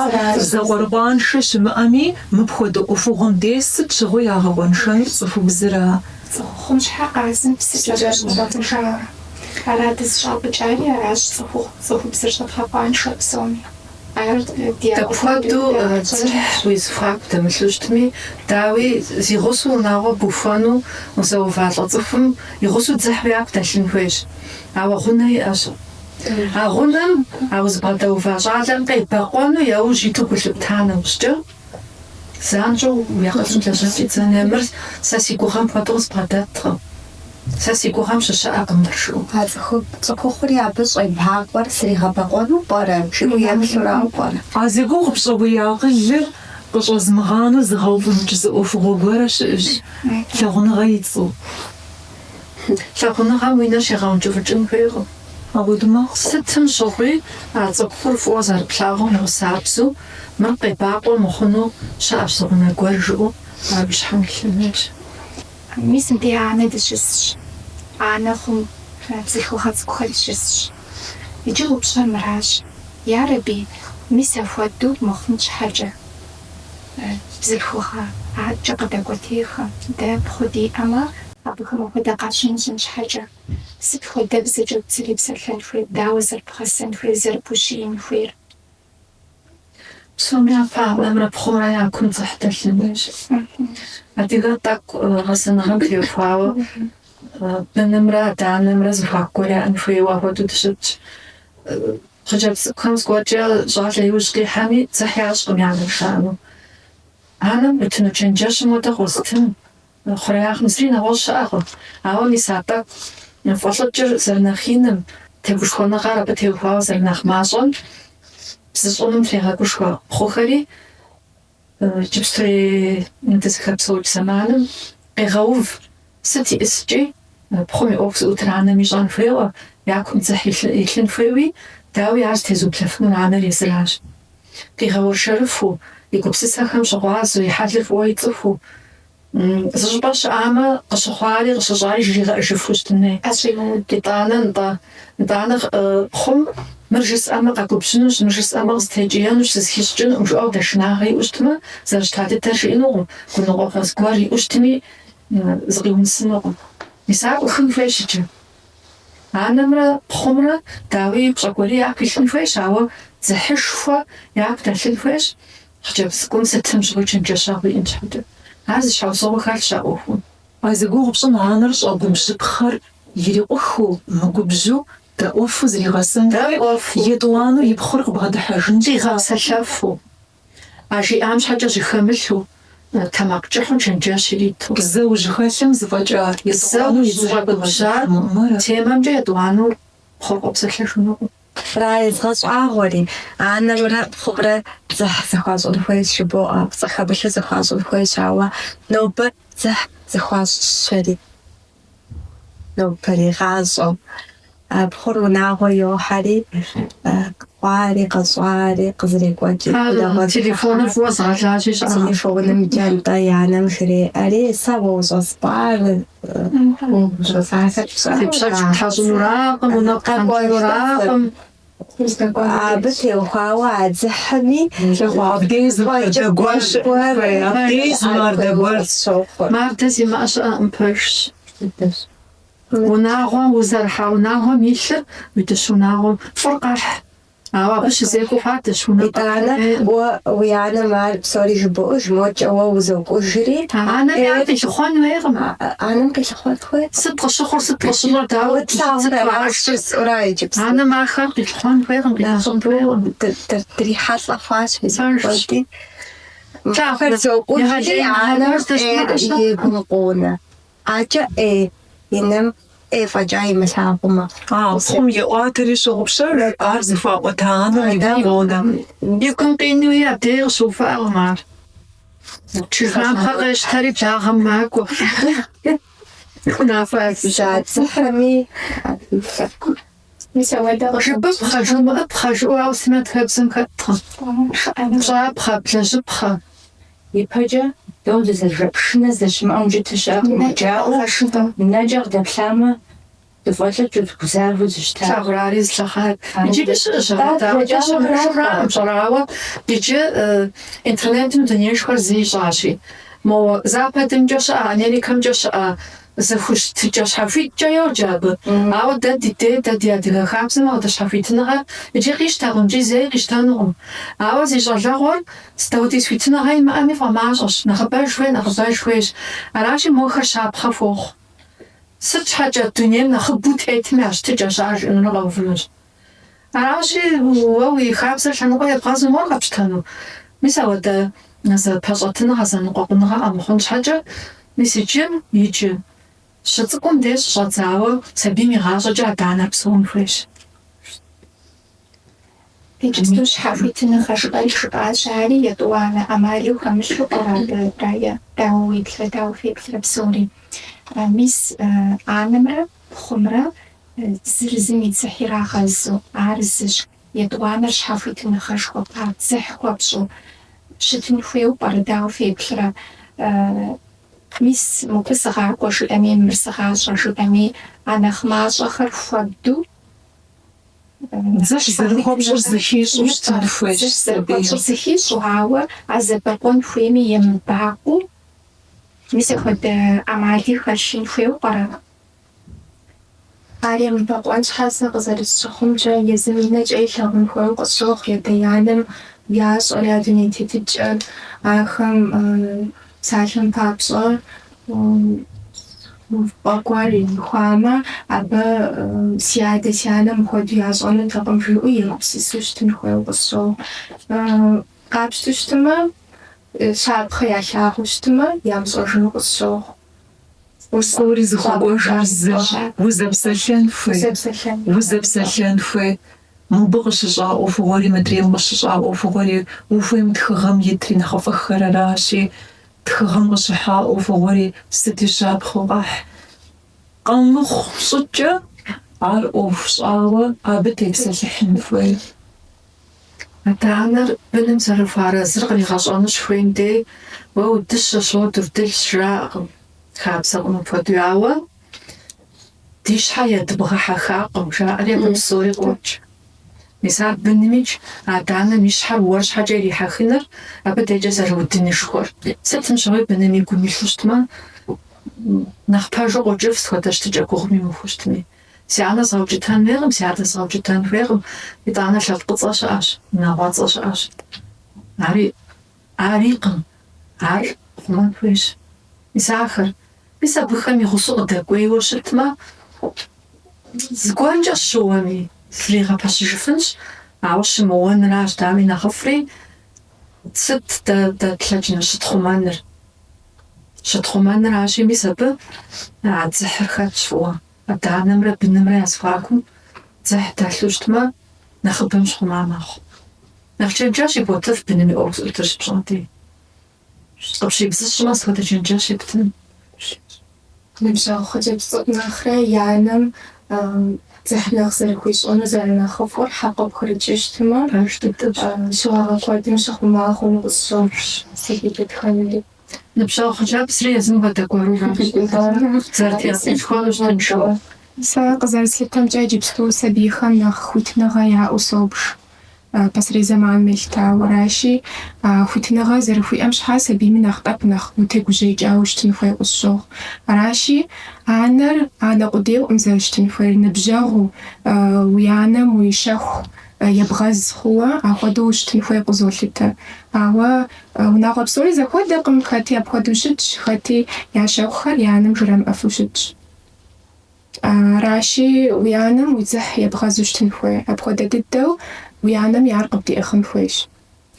закъуэрыкъуаншэ щымыӏэми, мыпхуэдэ ӏуэхугъуэм де сыт щыгъуи ягъэкъуэншэнур цӏыхубзыра.
Цӏыхухъум щхьэ къазым псы кӏэщӏэмыгъуэтын жаӏэ. Ара дызыщӏапӏыкӏари аращ цӏыхухъу цӏыхубзыр щӏэдгъэкъуаншэр псоми. Ар ди
Дапхуэдэу дзыхь уи зэхуаку дэмылъу щытми, дауи, зи гъусэу унагъуэ бухуэну узэувалӏэ цӏыхум и гъусэу дзыхь уяку дэлъын хуейщ. Ауэ гъунэ иӏэщ. А гъунэм а узыбгъэдэува щӏалэм къебэкъуэну яужь иту гу лъыпта нэужькӏэ, Занщӏэу уи акъылым лэжьэн щӏидзэн хуей, мыр сэ си гугъэм хуэдэу къызбгъэдэткъым, сэ си гугъэм щыщыӏэкъым мыр жыӏэу.
А цӏыхухъури абы щӏебакъуэр сригъэбэкъуэну пӏэрэ, жиӏэу еплъурауэ пӏэрэ?
А зи гугъу пщӏы уи акъылыр къыщӏэзмыгъанэу зыгъэуфӏынкӏ зы ӏуэхугъуэ гуэрэ щыӏэщ, лъагъуныгъэ и цӏэу.
Лъагъуныгъэм уи нэр щегъэункӏыфӏыкӏын хуейкъым.
Апхуэдэу мэхъу.
Сытым щыгъуи а цӏыхур фӏыуэ зэрыплъагъум игъусабзэу, мыр къебакъуэ мыхъуну щыӏэщ зы гъунэ гуэр жыӏэу ар уи щхьэм илъын хуейщ.
Мис мыбдеж анэ дыщысщ. Анэ хъун бзылъхугъэ цӏыкӏухэри щысщ. Иджы упщӏэр мыращ. Ярэби, мис апхуэдэу мыхъун щхьэкӏэ. Бзылъхугъэ адэкӏэ къыдэкӏуэтейхэм дэ пхъу диӏэмэ, абыхэм апхуэдэ къащымыщӏын щхьэкӏэ, сыт хуэдэбзэкӏэ зэрепсэлъэн хуейр, дауэ зэрыбгъэсэн хуейр, зэрыбущиин хуейр?
Псом япэ анэмрэ пхъумрэ я кум дзыхь дэлъын хуейщ. Адыгэр тӏэкӏу гъэсэныгъэм теухуауэ бынымрэ адэ-анэмрэ зэхуаку гуэр яӏэн хуейуэ апхуэдэу дыщытщ. Хъыджэбз цӏыкӏухэм зыгуэркӏэ щӏалэ иужь къихьэми, дзыхь ящӏкъым я анэм жаӏэну. Анэм къуитыну чэнджэщым хуэдэ къозытын хъуреягъым зыри нэгъуэщӏ щыӏэкъым. Ауэ мис а тӏэкӏу фӏэлӏыкӏыр зэрынэхъ иным, тегушхуэныгъэр абы теухуауэ зэрынэхъ мащӏэм бзыщӏыным трегъэгушхуэ пхъухэри, Иджыпстурей дызыхэпсэукӏ зэманым къегъэув сыт иӏыскӏи, пхъум и ӏуэху зыӏутыр анэм ищӏэн хуейуэ, я кум дзыхь илъын хуейуи, дауи ар зытезыублэфынур анэр езыращ. Къигъэуэршэрыфу, и гупсысэхэм щыгъуазэу, и хьэлыр фӏыуэ ицӏыхуу, Зыщӏыпӏэ щыӏамэ, къыщыхъуари къыщыщӏари жригъэӏэжыфу щытын хуей. Итӏанэ, нтӏэ, итӏанэ пхъум мыр жысӏэмэ къэгубжьынущ, мыр жысӏэмэ къыстекӏиенущ, сызыхищӏыкӏынукъым жиӏэу дэшынагъэ иӏэу щытмэ, зэрыщыта дыдэр жиӏэнукъым, гуныкъуэгъуэ зыгуэр иӏэу щытми, зыкъиумысынукъым. Мис ар ӏухын хуейщ иджы. Анэмрэ пхъумрэ, дауи, пщӏэ гуэри яку илъын хуейщ, ауэ дзыхьышхуэ яку дэлъын хуейщ. Хъыджэбз цӏыкӏум сытым щыгъуи чэнджэщэгъу иӏэн щхьэкӏэ. Ар зы щхьэусыгъуэ хэлъщ а ӏуэхум.
А зи гугъу пщӏым анэр щӏэгубжьыпхъэр ирикъухыу, мыгубжьу, дэӏуэфу зригъэсэн хуей, етӏуанэу и пхъур къыбгъэдыхьэжын
Къигъэпсэлъэфу, а жиӏам щхьэкӏэ жьыхэмылъу, тэмакъкӏыхьу чэнджэщ ириту.
Зэ ужьыхэлъым зэфӏэкӏар, етӏуанэу и дзыхь
ущӏэгубжьар темэмкӏэ етӏуанэу пхъур къопсэлъэжынукъым.
Рае, згъэщӏагъуэри, анэмрэ пхъумрэ дзыхь зэхуащӏын хуейщ жыбоӏэ, пцӏы хэмылъу зэхуащӏын хуейщ, ауэ нобэ дзыхь зэхуащӏыщэри, нобэрей гъащӏэм. Пхъур унагъуэ йохьэри, къэхъуари, къэщӏари, къызэрекӏуэкӏри,
унагъуэ Телефоныр фӏыуэ зыгъэлажьи щыӏэкъым.
Телефонымкӏэ нтӏэ и анэм жреӏэри, сэ уэ ущӏэспӏар,
Тепщэч птхьэщӏынуракъым, унэ пхъэнкӏынуракъым.
Абы теухуауэ а дзыхьми
Абдей зы мардэ гуэр щыӏэн хуей, абдей зы мардэ гуэр.
Мардэ зимыӏэ щыӏэкъым, пэжщ. Унагъуэм узэрыхьа унагъуэм илъыр уи дыщ унагъуэм фӏыр къэхь. Ауэ абы щызекӏуэу хъуар дыщ унэ
Итӏанэ уэ уи анэм ар псори жыбоӏэж, мокӏэ уэ узокӏужри.
Анэми ар къилъыхъуэн хуейкъым.
Анэм къилъыхъуэн хуейкъым.
Сыт къыщыхъур, сыт къыщыщӏэр, дауэ
тлъагъур аращ жысӏэура иджыпсту.
Анэм ахэр къилъыхъуэн хуейкъым, къилъыхъуэн хуейкъым.
Дрихьэлӏэ хъуащ мис апхуэди. Ахэр зокӏужри, анэм ӏейр и гум къонэ. Акӏэ ӏей и нэм. ӏей фӏэкӏа имылъагъуу мэхъу.
А пхъум еӏуатэри щогъупщэж, ар зыхуаӏуэта анэм и гум къонэ.
И гум къинуи абдеж къыщыувыӏэкъым ар. Жыхапхъэ къещтэри благъэм макӏуэ. Унафэ яхуищӏат.
Дзыхьми.
Мис ауэдэ
Жыпӏыпхъэ, жумыӏыпхъэ жыӏэу ауэ сытми адыгэбзэм хэткъым. Пщӏапхъэ, блэжьыпхъэ.
Ипэкӏэ дэ дызэрыжа пшынэ здэщымыӏэм укӏытэ щыӏэкъым жаӏэу нэкӏэ къыдэплъамэ, дыфӏэлӏыкӏыу, дыгузавэу дыщыта.
Лъагъурари зылъэхъар. Иджыри щыӏэщ апхуэдэ, ауэ щымыӏэжракъым пщӏэрэ, ауэ иджы интернетым дунеишхуэр зы ищӏащи, мо Западымкӏэ щыӏэ, Америкэмкӏэ щыӏэ зэхущытыкӏэ щхьэхуиткӏэ йоджэ абы. Ауэ дэ ди дей, дэ ди адыгэ хабзэм апхуэдэ щхьэхуитыныгъэр иджы къищтэкъым икӏи зэи къищтэнукъым. Ауэ зи щӏалэгъуэр Сыт апхуэдиз хуитыныгъэ имыӏэми фӏэмащӏэщ, нэхъыбэж хуей, нэхъыбэж хуейщ. Аращи, мохэр щапхъэ хуохъу. Сыт щхьэкӏэ дунейм нэхъыбэу тетми а щытыкӏэщ ар жиӏэнурэ къэувынущ. Аращи, уэ уи хабзэр лъэныкъуэ ебгъэзу мор къэпщтэну? Мис ауэдэ зэпэщӏэтыныгъэ, зэныкъуэкъуныгъэ къэмыхъун щхьэкӏэ, мис иджы, иджы щыцӏыкӏум деж щыщӏэдзауэ сабийм и гъащӏэкӏэ адэ-анэр псэун хуейщ.
Иджыпсту щхьэхуитыныгъэ жыпӏэри жыпӏащ, ари етӏуанэ ӏэмалу хэмылъу пӏэрэ абы, Рае? Дауэ уеплърэ, дауэ феплърэ псори? Мис анэмрэ пхъумрэ зыр зым и дзыхь ирагъэзу, ар зыщ. Етӏуанэр щхьэхуитыныгъэшхуэ, дзыхь хуэпщӏу щытын хуейуэ пӏэрэ, дауэ феплърэ? Мис мобы сыгъакӏуэ жиӏэми, мыр сыгъащӏэ жиӏэми, а нэхъ мащӏэхэр хуэбду
Дзыхь зэрыхуэпщӏыр зыхищӏэу щытын хуейщ
Дзыхь зэрыхуэпщӏыр зыхищӏэу, ауэ а зэбэкъуэн хуейми емыбакъуэу, мис апхуэдэ ӏэмали хэлъын хуейуэ пӏэрэ?
Ар емыбэкъуэн щхьэ сэ къызэрысщыхъумкӏэ, езым и нэкӏэ илъагъун хуейуэ къысщохъу, и адэ-анэм ящӏэр, я дуней тетыкӏэр, ахэм псалъэм папщӏэ увыпӏэ гуэр ихуамэ, абы си адэ, си анэм мыпхуэдэу ящӏэнутэкъым жиӏэу егупсысу щытын хуейуэ къысщохъу. Къапщтэу щытмэ, щапхъэ ялъагъуу щытмэ, ямыщӏэжыну къысщохъу.
Псори зыхуэкӏуэжыр зыщ, узэпсэлъэн хуей, узэпсэлъэн хуей. Мобы къыщыщӏа ӏуэхугъуэри мыдрейм къыщыщӏа ӏуэхугъуэри, ухуейм тхыгъэм итри нэхъыфӏыххэр аращи, тхыгъэм къыщыхьа ӏуэхугъуэри сыти щапхъэу къэхь. Къэмыхъу щӏыкӏэ ар ӏуэху щӏауэ абы тепсэлъыхьын хуей.
Адэ-анэр быным зэрыхуэарэзыр къригъэщӏэну щыхуейм дей, уэ удыщэщ, уэ удурдылщ жраӏэкъым, хабзэкъым апхуэдэу, ауэ ди щхьэ едбгъэхьэхакъым, жаӏэри абы псори къокӏ. Мис ар бынымикӏ адэ-анэм и щхьэр уэр щхьэкӏэ ирихьэхыныр, абы декӏэ зэрыудынышхуэр. Сытым щыгъуи быным и гум илъу щытмэ, нэхъ пэжу къокӏыф, сыт хуэдэ щытыкӏэ гугъум имыхуэу щытми. Си анэ згъэукӏытэн хуейкъым, си адэ згъэукӏытэн хуейкъым. Итӏанэ лъэпкъыцӏэ щыӏэщ, унагъуэцӏэ щыӏэщ. Ари, арикъым, ар хъумэн хуейщ. Мис ахэр, мис абыхэм и гъусэу къыдэкӏуейуэ щытмэ, зыгуэркӏэ щыуэми, зригъэпэщыжыфынщ, ауэ щымыуэнращ, дауи, нэхъыфӏри, сыт дэ дэ тлъэкӏынур щытхъумэныр? Щытхъумэныращи, мис абы а дзыхьыр хэтщ фӏыуэ. Адэ-анэмрэ бынымрэ я зэхуакум дзыхь дэлъу щытмэ, нэхъыбэм щыхъума мэхъу. Нэхъ чэнджэщ иботыф быным и ӏуэху зыӏутыр щыпщӏэм дей. Къыпщибзыщӏмэ, сыт хуэдэ чэнджэщ ептын?
Ныбжьэгъу хъыджэбз цӏыкӏу нэхърэ и анэм дзыхь нэхъ зэрыхуищӏыну зэрынэхъыфӏыр хьэкъыу пхырыкӏыу щытмэ,
Пэж дыдэщ.
щыуагъэ куэдым щыхъума хъуну къысщохъу сабий дэтхэнэри.
Ныбжьэгъу хъыджэбзри езым хуэдэ гуэруращ. Зэрытегушхуэнущ тыншу.
Сэ къызэрыслъытэмкӏэ, иджыпсту сабийхэм нэхъ хуитыныгъэ яӏэу собж. Пасэрей зэманым елъытауэ аращи, а хуитыныгъэ зэрыхуиӏэм щхьа сабийми нэхъ тӏэкӏу нэхъ утегужьеикӏауэ щытын хуей къысщохъу. Аращи, анэр анэ къудейуэкъым зэрыщытын хуейр, ныбжьэгъуу, уи анэм уи щэху ебгъэз хъууэ ахуэдэу ущытын хуей къызолъытэ. Ауэ унагъуэ псори зэхуэдэкъым, хэти апхуэдэу щытщ, хэти я щэхухэр я анэм жрамыӏэфу щытщ. Аращи, уи анэм уи дзыхь ебгъэзу щытын хуей. Апхуэдэ дыдэу уи анэми ар къыбдиӏыгъын хуейщ.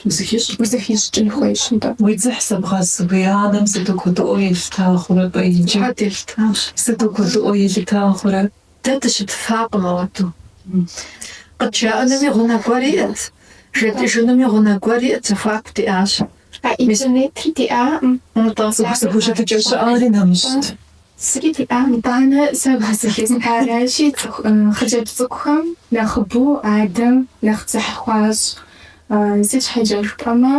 Узыхищӏыкӏын хуейщ, нтӏэ.
Уи дзыхь зэбгъэз уи анэм сыту куэдыӏуэ елъыта хъурэ-тӏэ иджы?
Куэд елъытащ.
Сыту куэдыӏуэ елъыта хъурэ?
Дэ дыщытыфакъым ауэдэу. Къыджаӏэнуми гъунэ гуэр иӏэт, жетӏыжынуми гъунэ гуэр иӏэт, зэхуаку диӏащ.
А интернетри диӏакъым.
Нтӏэ.
Цӏыху зэхущытыкӏэ щыӏари нэмыщӏт.
Зыри диӏакъым. Итӏанэ сэ гу зылъыстаращи, цӏыху хъыджэбз цӏыкӏухэм нэхъыбэу адэм нэхъ дзыхь хуащӏ. Сыт щхьэкӏэ жыпӏэмэ,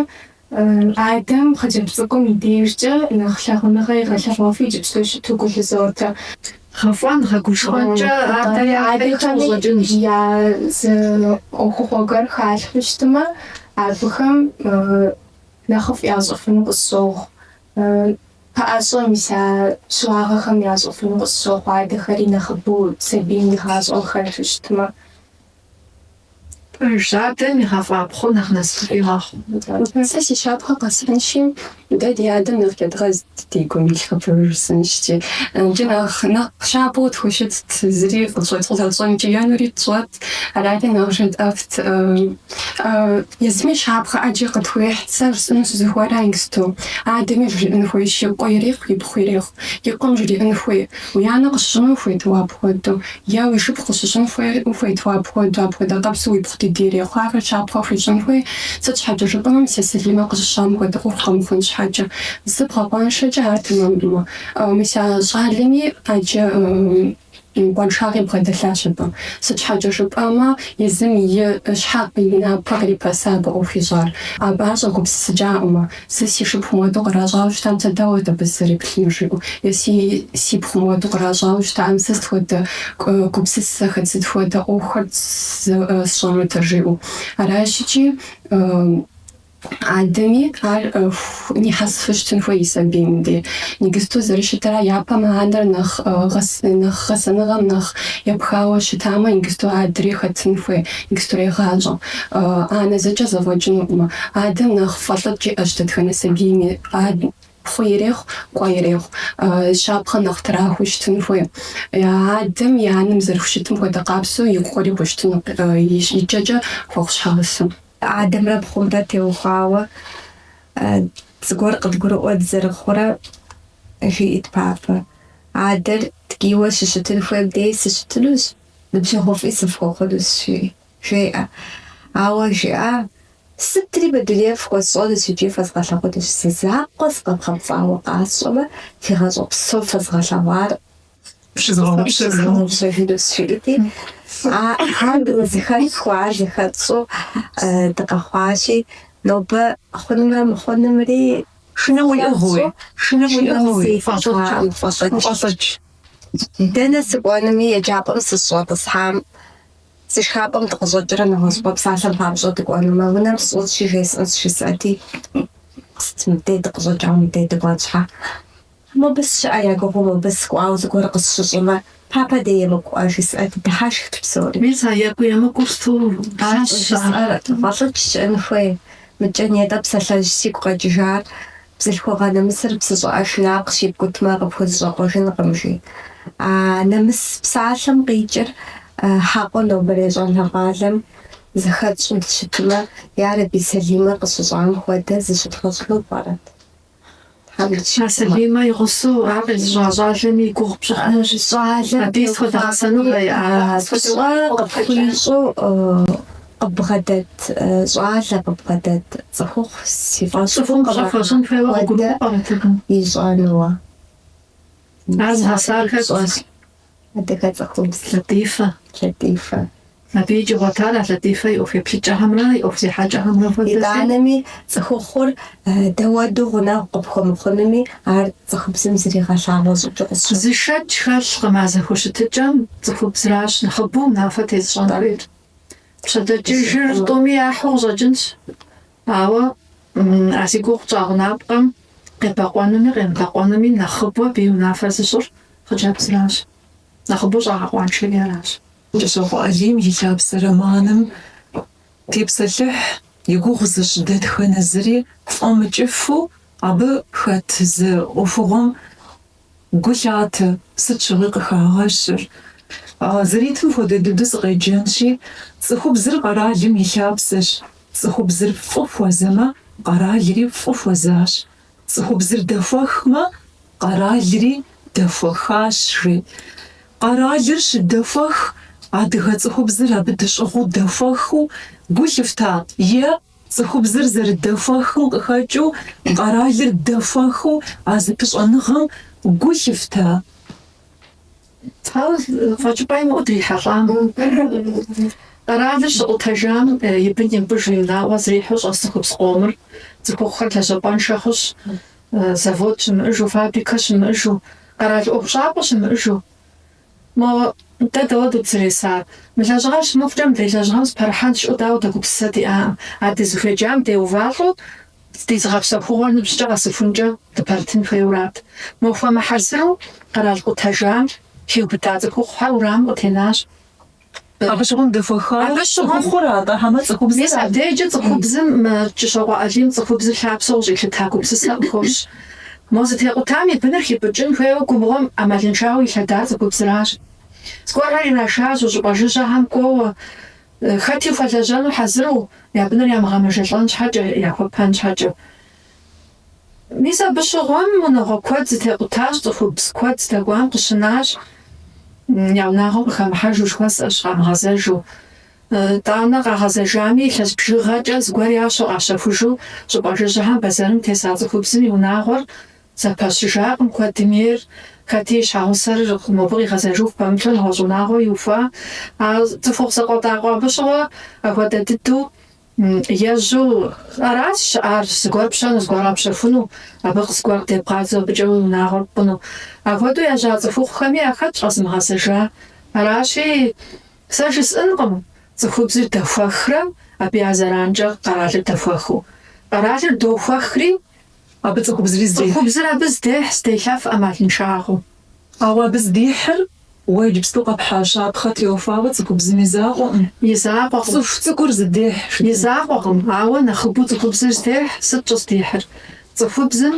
адэм хъыджэбз цӏыкӏум и дежкӏэ нэхъ лъагъуныгъэ игъэлъэгъуэфу иджыпсту щыту гу лъызотэ.
Гъэфӏэн, гъэгушхуэнкӏэ адэр япэ иту
Адэхэми
къыщӏэкӏынщ.
я зы ӏуэхугъуэ гуэр халъхьэу щытмэ, абыхэм нэхъыфӏ ящӏыфыну къысщохъу. Пэӏэщӏэ мис а щыуагъэхэм ящӏыфыну къысщохъу адэхэри нэхъыбэу сабийм и гъащӏэм хэту щытмэ.
Пэжщ, адэм игъэфӏа пхъур нэхъ насыпыфӏи мэхъу.
Сэ си щапхъэ къэсхьынщи, дэ ди адэм нэхъ едгъэзт ди гум илъхэр пэжыр жысӏэнщи. Икӏи нэхъ нэхъ щабэу къытхущытт, зыри къызэрытщӏэмыкӏиенури тщӏэт, арати нэхъ жетӏэфт. Езыми щапхъэ ӏэджи къытхуихьт, сэ жысӏэну сызыхуейра иджыпсту. Адэми жриӏэн хуейщ, и къуэ ирехъу, ипхъу ирехъу. И къуэм жриӏэн хуей. Уи анэ къыщыщӏыну ухуейт уэ апхуэдэу? Е уи шыпхъу къыщыщӏын хуей ухуейт уэ апхуэдэу? Апхуэдэ къабзэу уипхъу дыди ирехъу. Ахэр щапхъэ хуищӏын хуей. Сыт щхьэкӏэ жыпӏэмэ, мис а Салимэ къыщыщӏам хуэдэ ӏуэху къэмыхъун щхьэкӏэ. Зы бгъэкъуаншэкӏэ ар тэмэмӏымэ. Мис а щӏалэми ӏэджэ къуаншагъи бгъэдэлъащ абы. Сыт щхьэкӏэ жыпӏэмэ, езым и щхьэ и напэ кърипэса абы ӏуэху ищӏар. Абы ар щӏэгупсысыкӏаӏымэ. Сэ си шыпхъу мыуэду къращӏауэ щытам, сэ дауэт абы сызэреплъынур жиӏэу. Е си си пхъу мыуэду къращӏауэ щытам, сэ сыт хуэдэ гупсысэхэр, сыт хуэдэ ӏуэхухэр сщӏэнутэр жиӏэу. Аращ икӏи адэми ар нихьэсыфу щытын хуей и сабийм дей. Иджыпсту зэрыщытра япэм анэр нэхъ нэхъ гъэсэныгъэм нэхъ епхауэ щытамэ, иджыпсту адэри хэтын хуей иджыпстурей гъащӏэм. Анэ зэкӏэ зэфӏэкӏынукъымэ. Адэм нэхъ фӏэлӏыкӏ иӏэщ дэтхэнэ сабийми. Пхъу ирехъу, къуэ ирехъу. Щапхъэ нэхъ трахыу щытын хуей. Адэм и анэм зэрыхущытым хуэдэ къабзэу и къуэри хущытыну икӏэкӏэ хуэхъу щхьэгъусэм.
Адэмрэ пхъумрэ теухуауэ зыгуэр къыдгурыӏуэ дызэрыхъурэ, жиӏэт папэ. Адэр ткӏийуэ щыщытын хуейм дей сыщытынущ, ныбжьэгъуфӏи сыфхуэхъунущ, жи. Жеӏэ. Ауэ жиӏа, сытри мы дунейм фхуэсщӏэнущ икӏи фэзгъэлъагъунущ, зы закъуэ сыкъэвгъэпцӏауэ къасщӏэмэ, фи гъащӏэ псом фэзгъэлъэгъуар пщызгъэгъупщэжынущ, жиӏэти, ар зыхэтхыу, ар зыхэтщӏэу дыкъэхъуащи, нобэ хъунымрэ мыхъунымри
Шынэм уиӏыгъыуи, шынэм уиӏыгъыуи, уфӏэлӏыкӏ.
Дэнэ сыкӏуэнуми, еджапӏэм сыщӏэтӏысхьам, Зы шхапӏэм дыкъыщӏэкӏрэ нэгъуэщӏыпӏэ псалъэм папщӏэ дыкӏуэнумэ, унэм сщӏэсщи жесӏэнщ жысӏэти, сыт мыбдей дыкъыщӏэкӏауэ мыбдей дыкӏуэн щхьэ? Мобы сщыӏэ я гугъэу мобы сыкӏуауэ зыгуэр къысщыщӏымэ, папэ дей емыкӏуӏэ жысӏэти, дыхьэшхт псори.
Мис а екӏу-емыкӏур сыту
Аращ жысӏэр, фӏэлӏыкӏ щыӏэн хуей. Мыдкӏэ нетӏэ псалъэжь сигу къэкӏыжар, Бзылъхугъэ нэмысыр псы щӏыӏэ шынакъщ ипкӏутмэ къыпхузэщӏэкъуэжынкъым, жи. А нэмыс псалъэм къикӏыр хьэкъыу нобэрей щӏалэгъуалэм зыхэтщӏэу дыщытмэ, ярэби Салимэ къыщыщӏам хуэдэ зыщыдгъэщӏыну пӏэрэт? Тхьэм
А
дыщихъумэ.
Салимэ и гъусэу ар къезыщӏа щӏалэми и гугъу пщӏы хъунущ.
Щӏалэм
Абы сыт хуэдэ
теухуауи
гъэсэныгъэ иӏа? Сыт хуэдэ
пщӏэ
ӏуэху къыпхэкӏа?
къыпхуищӏу Къыббгъэдэт щӏалэ, къыббгъэдэт цӏыхухъу си фӏэщ
Цӏыхум пщӏэ
хъукъым
хуэщӏын хуейуэ
апхуэдэ
къыгурыӏуэу пӏэрэт абы?
ищӏэнуэ.
Ар
Мис ар
зыгъэсар хэт?
пщӏэщ. Адыгэ цӏыхубз.
Латӏифэ.
Латӏифэ.
Абы икӏи игъуэтар а Латӏифэ и ӏуэху еплъыкӏэхэмрэ и ӏуэху зехьэкӏэхэмрэ хуэдэщи.
Итӏанэми, цӏыхухъур дауэду гъунэгъу къыпхуэмыхъунуми, ар цӏыхубзым зригъэлъагъуэ щӏыкӏэу къысщохъу.
Зы шэч хэлъкъым а зэхущытыкӏэм цӏыхубзращ нэхъыбэу унафэ тезыщӏэн хуейр. Пщэдэкӏыжыр тӏуми яхьу къыщӏэкӏынщ, ауэ а зи гугъу тщӏа гъунапкъэм къебэкъуэнуми къемыбэкъуэнуми нэхъыбэу абы и унафэр зыщӏыр хъыджэбзращ. Нэхъыбэу щӏагъэкъуаншэри аращ.
Кӏыщокъуэ Алим и Лъапсэ романым тепсэлъыхь и гугъу зыщӏ дэтхэнэ зыри фӏэмыкӏыфу абы хэт зы ӏуэхугъуэм Гу лъатэ, сыт щыгъуи къыхагъэщыр. Зэритым хуэдэ дыдэу сыкъеджэнщи, цӏыхубзыр къэралым и лъапсэщ. Цӏыхубзыр фӏы хуэзэмэ, къэралри фӏы хуэзащ. Цӏыхубзыр дэхуэхмэ, къэралри дэхуэхащ, жи. Къэралыр щыдэхуэх, адыгэ цӏыхубзыр абы дыщӏыгъуу дэхуэхыу гу лъыфта е цӏыхубзыр зэрыдэхуэхым къыхэкӏыу къэралыр дэхуэхыу а зэпыщӏэныгъэм гу лъыфта?
Ауэ фӏэкӏыпӏэ имыӏэу дрихьэлӏам. Къэралыр щыкъутэжам и бын имыпӏыжу, и унагъуэ зрихьэу щӏэс цӏыхубз къомыр, цӏыхухъухэр лэжьапӏэншэ хъущ, завод щымыӏэжу, фабрикэ щымыӏэжу, къэрал ӏуэхущӏапӏэ щымыӏэжу. Мо дэ дауэдэут зэресар? Мы лэжьыгъэр щымыхъукӏэ мыдрей лэжьыгъэм сыпэрыхьэнщ жыӏэу дауэ дэ гупсысэ диӏакъым. А дызыхуеджам деувалӏэу Ди зыгъэпсэхугъуэр ныбжькӏэ къэсыхункӏэ дыпэрытын хуейуэрат. Мо хуэмыхьэзыру къэрал къутэжам хиубыда цӏыхухъухэр урамым къытенащ.
Абы щыгъуэм дэхуэхар цӏыхухъура атӏэ хьэмэ цӏыхубзыра?
Мис абдежкӏэ цӏыхубзым мы Кӏыщокъуэ Алим цӏыхубзыр лъапсэу къыщӏилъыта гупсысэр къыхощ. Мо зытекъутам и быныр хипӏыкӏын хуейуэ губгъуэм ӏэмалыншауэ илъэдар цӏыхубзыращ. Зыгуэрхэр ирашажьэу, щӏыпӏэ жыжьэхэм кӏуэуэ, Хэти хуэлэжьэну хьэзыру, я быныр ямыгъэмэжэлӏэн щхьэкӏэ, яхуэпэн щхьэкӏэ. Мис абы щыгъуэм унагъуэ куэд зытекъутащ, цӏыхубз куэд здэкӏуам къыщынащ, я унагъуэм къыхэмыхьэжу жыхуэсӏэщ, къамыгъэзэжу. Итӏанэ къагъэзэжами, илъэс бжыгъэкӏэ зыгуэр ящэу къащэхужу щӏыпӏэ жыжьэхэм бэзэрым теса цӏыхубзым и унагъуэр Зэпэщыжакъым куэдым ейр, хэти и щхьэгъусэр мобы къигъэзэжыху пэмыплъэу нэгъуэщӏ унагъуэ иухуа. А цӏыхухъу закъуэтӏакъуэ абы щыгъуэ апхуэдэ дыдэу ежьэу аращ щыӏар, зыгуэр пщэну, зыгуэр къэпщэхуну, абы зыгуэр къыдебгъадзэу абыкӏэ уи унагъуэр ппӏыну. Апхуэдэу ежьа цӏыхухъухэми яхэтщ къэзымыгъэзэжа. Аращи, сэ жысӏэнкъым цӏыхубзыр дэхуэхрэ абы я зэранкӏэ къэралыр дэхуэхыу. Къэралыр дохуэхри,
Абы цӏыхубзри здехь.
Цӏыхубзыр абы здехь, зделъэф ӏэмалыншагъэу.
Ауэ абы здихьыр уэ иджыпсту къэпхьа щапхъэ теухуауэ цӏыхубзым и закъуэкъым.
И закъуэкъым.
Цӏыху цӏыкӏур зыдехь.
И закъуэкъым, ауэ нэхъыбэу цӏыхубзыр здехь, сыт щӏыздихьыр? Цӏыхубзым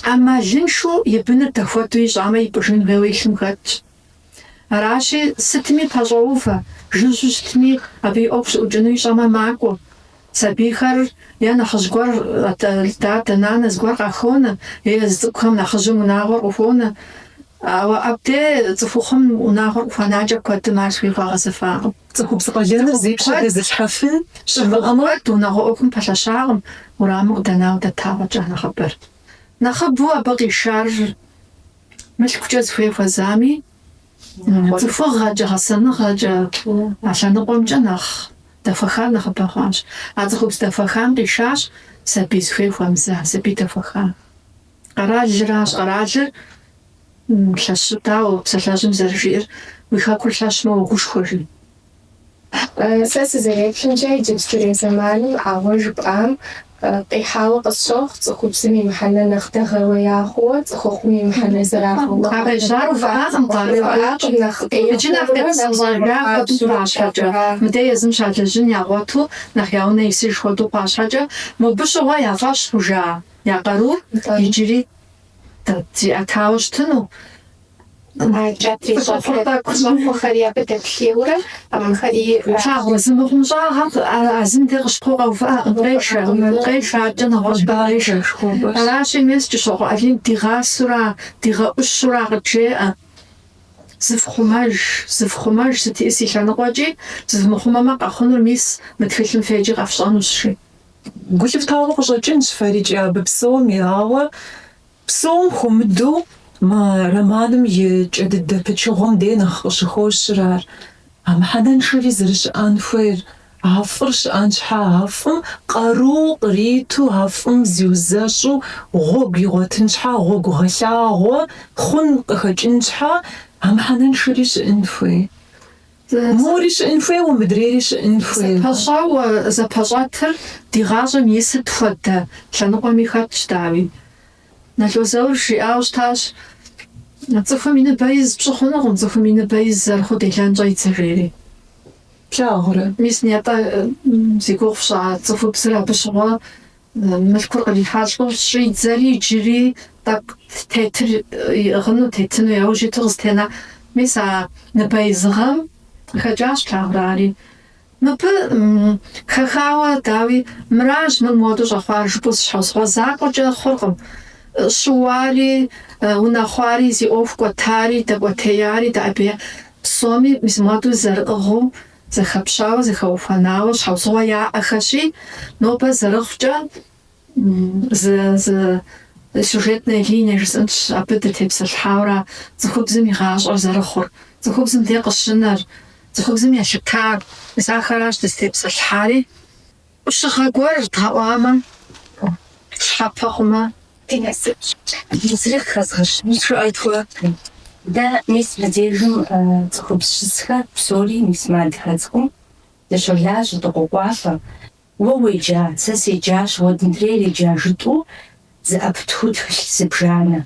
ӏэмалыншэу и быныр дэхуэдэу ищӏамэ ипӏыжын хуейуэ и лъым хэтщ. Аращи, сытми пэщӏоувэ, жыжьэу щытми, абы и ӏуэху щыӏукӏыну ищӏэмэ, макӏуэ. Сабийхэр е нэхъыжь гуэр, дадэ, нанэ зыгуэр къахуонэ, е езы цӏыкӏухэм нэхъыжьым унагъуэр къыхуонэ. Ауэ абдей цӏыхухъум унагъуэр къыхуэнакӏэ куэдым ар зыхуей хуагъэзэфакъым.
Цӏыхубз къалэныр зи пщэ дэзылъхьэфын щымыӏэмэ.
Куэд унагъуэ ӏуэхум пэлъэщакъым, урамым къыдэнауэ дэта фӏэкӏа нэхъыбэр. Нэхъыбэу абы къишар Мылъкукӏэ зыхуей хуэзами, цӏыхугъэкӏэ, гъэсэныгъэкӏэ а лъэныкъуэмкӏэ нэхъ дэхуэхар нэхъыбэ хъуащ. А цӏыхубз дэхуэхам къишащ сабий зыхуей хуэмыза, сабий дэхуэха. Къэралыращ, къэралыр лъэщу, дауэ псалъэжьым зэрыжиӏэр, уи хэкур лъэщмэ уогушхуэ, жи.
Сэ сызэреплъымкӏэ, иджыпстурей зэманым а уэ жыпӏам къихьауэ къысщохъу цӏыхубзым и мыхьэнэр нэхъ дэгъэуея хъууэ, цӏыхухъум и мыхьэнэр зэрагъэувар.
А къежьар увыӏакъым,
Увыӏакъым, нэхъ ӏей
Иджы нэхъ
хъуурэ, нэхъ
къепсынщӏэжа хуэдэу хъуа щхьэкӏэ, мыдэ езым щалэжьын ягъуэту нэхъ я унэ исыж хуэдэу хъуа щхьэкӏэ, мобы щыгъуэ я фӏэщ хъужа я къарур иджыри зиӏэтауэ щытыну.
Щӏэхъухэри абы дэплъейуэрэ, абыхэри.
Плъагъурэ, зы мыхъумыщӏагъэр а зым де къыщыхъуу къэувыӏэкъым, къешэ, къешэ, адэкӏэ нэгъуэщӏ къешэ. Аращи, мес Кӏыщокъуэ Алим дигъасэура, дигъэӏущура къыджеӏэ. Зыфхъумэж, зыфхъумэж сыт иӏыс и лъэныкъуэкӏи, зывмыхъумэмэ къэхъунур мис мы тхылъым феджи къэфщӏэнущ, жи.
Гу лъыфтауэ къыщӏэкӏынщ фэрикӏи абы псоми, ауэ Псом хуэмыдэу мы романым и кӏэ дыдэ пычыгъуэм де нэхъ къыщыхощыр ар, а мыхьэнэншэри зэрыщыӏэн хуейр, а фӏыр щыӏэн щхьа, а фӏым къару къриту, а фӏым зиузэщӏу гъуэгу игъуэтын щхьа, гъуэгугъэлъагъуэ хъун къыхэкӏын щхьа, а мыхьэнэншэри щыӏэн хуей. Мори щыӏэн хуейуэ, мыдрейри щыӏэн хуейуэ.
Зэпэщӏэуэ, зэпэщӏэтыр ди гъащӏэм и сыт хуэдэ лъэныкъуэми хэтщ, дауи. Нало Заур жиӏауэ щытащ, Цӏыхум и ныбэ из пщӏы хъунукъым, цӏыхум и ныбэ из зэрыхъуу делэн щӏедзэ, жери.
Плъагъурэ?
Мис нетӏэ зи гугъу фщӏа цӏыхубзыр абы щыгъуэ Мылъкур кърихьэлӏэу щӏидзэри, иджыри тӏэкӏу тетыр иӏыгъыну, тетыну яужь иту къызэтена. Мис а ныбэизыгъэм къыхэкӏащ, плъагъурэ ари. Мыбы хэхауэ, дауи, мыращ мыр моуэдэу щӏэхъуар жыпӏэу зы щхьэусыгъуэ закъуэкӏэ хъуркъым. Щыуари, унэхъуари, зи ӏуэху кӏуэтари, дэкӏуэтеяри, дэӏэбея псоми мис моуэдэу зэрыӏыгъыу зэхэпщауэ, зэхэухуэнауэ щхьэусыгъуэ яӏэхэщи, нобэ зэрыхъукӏэ зы зы сюжетная линия жысӏэнщ, абы дытепсэлъыхьауэра цӏыхубзым и гъащӏэр зэрыхъур, цӏыхубзым де къыщынэр, цӏыхубзым елъытар, мис ахэращ дызытепсэлъыхьари. ӏущыгъэ гуэр дгъэӏуамэ, щхьэпэ хъумэ.
Ди насыпщ.
Зыри къыхэзгъэщынущ.
Жыӏэтхуэ.
Дэ мис мыдежым цӏыхубз щысхэр псори мис мы адыгэ цӏыкӏум дыщолажьэ, дыкъокӏуалӏэ. Уэ уеджа, сэ седжащ, уэ мыдрейр еджа жытӏэу зэӏэпытхыу тхылъ зыбжанэ.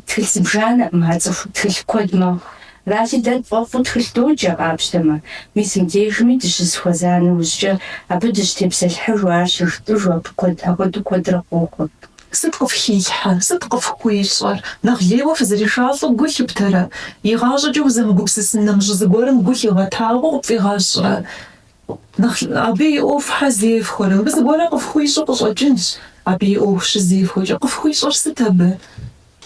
Тхылъ зыбжанэкъым, а цӏыху тхылъ куэд мэхъу. Аращи, дэ тфӏэфӏу тхылъ доджэ, къапщтэмэ. Мис мыбдежми дыщызэхуэза нэужькӏэ, абы дыщытепсэлъыхьыжу, ар щыжытӏыжу, абы куэд, апхуэдэу куэдрэ къохъур.
Сыт къыфхилъхьэр, сыт къыфхуищӏэр? Нэхъ лейуэ фызэришалӏэу гу лъыптэрэ? Игъащӏэкӏэ узэмыгупсысын нэмыщӏ зыгуэрым гу лъигъэтауэ къыпфӏигъэщӏрэ? Нэхъ абы и ӏуэху щхьэ зефхуэрэ? Мыбы зыгуэрэ къыфхуищӏэу къыщӏэкӏынщ, абы и ӏуэху щызефхуэкӏэ. Къыфхуищӏэр сыт абы?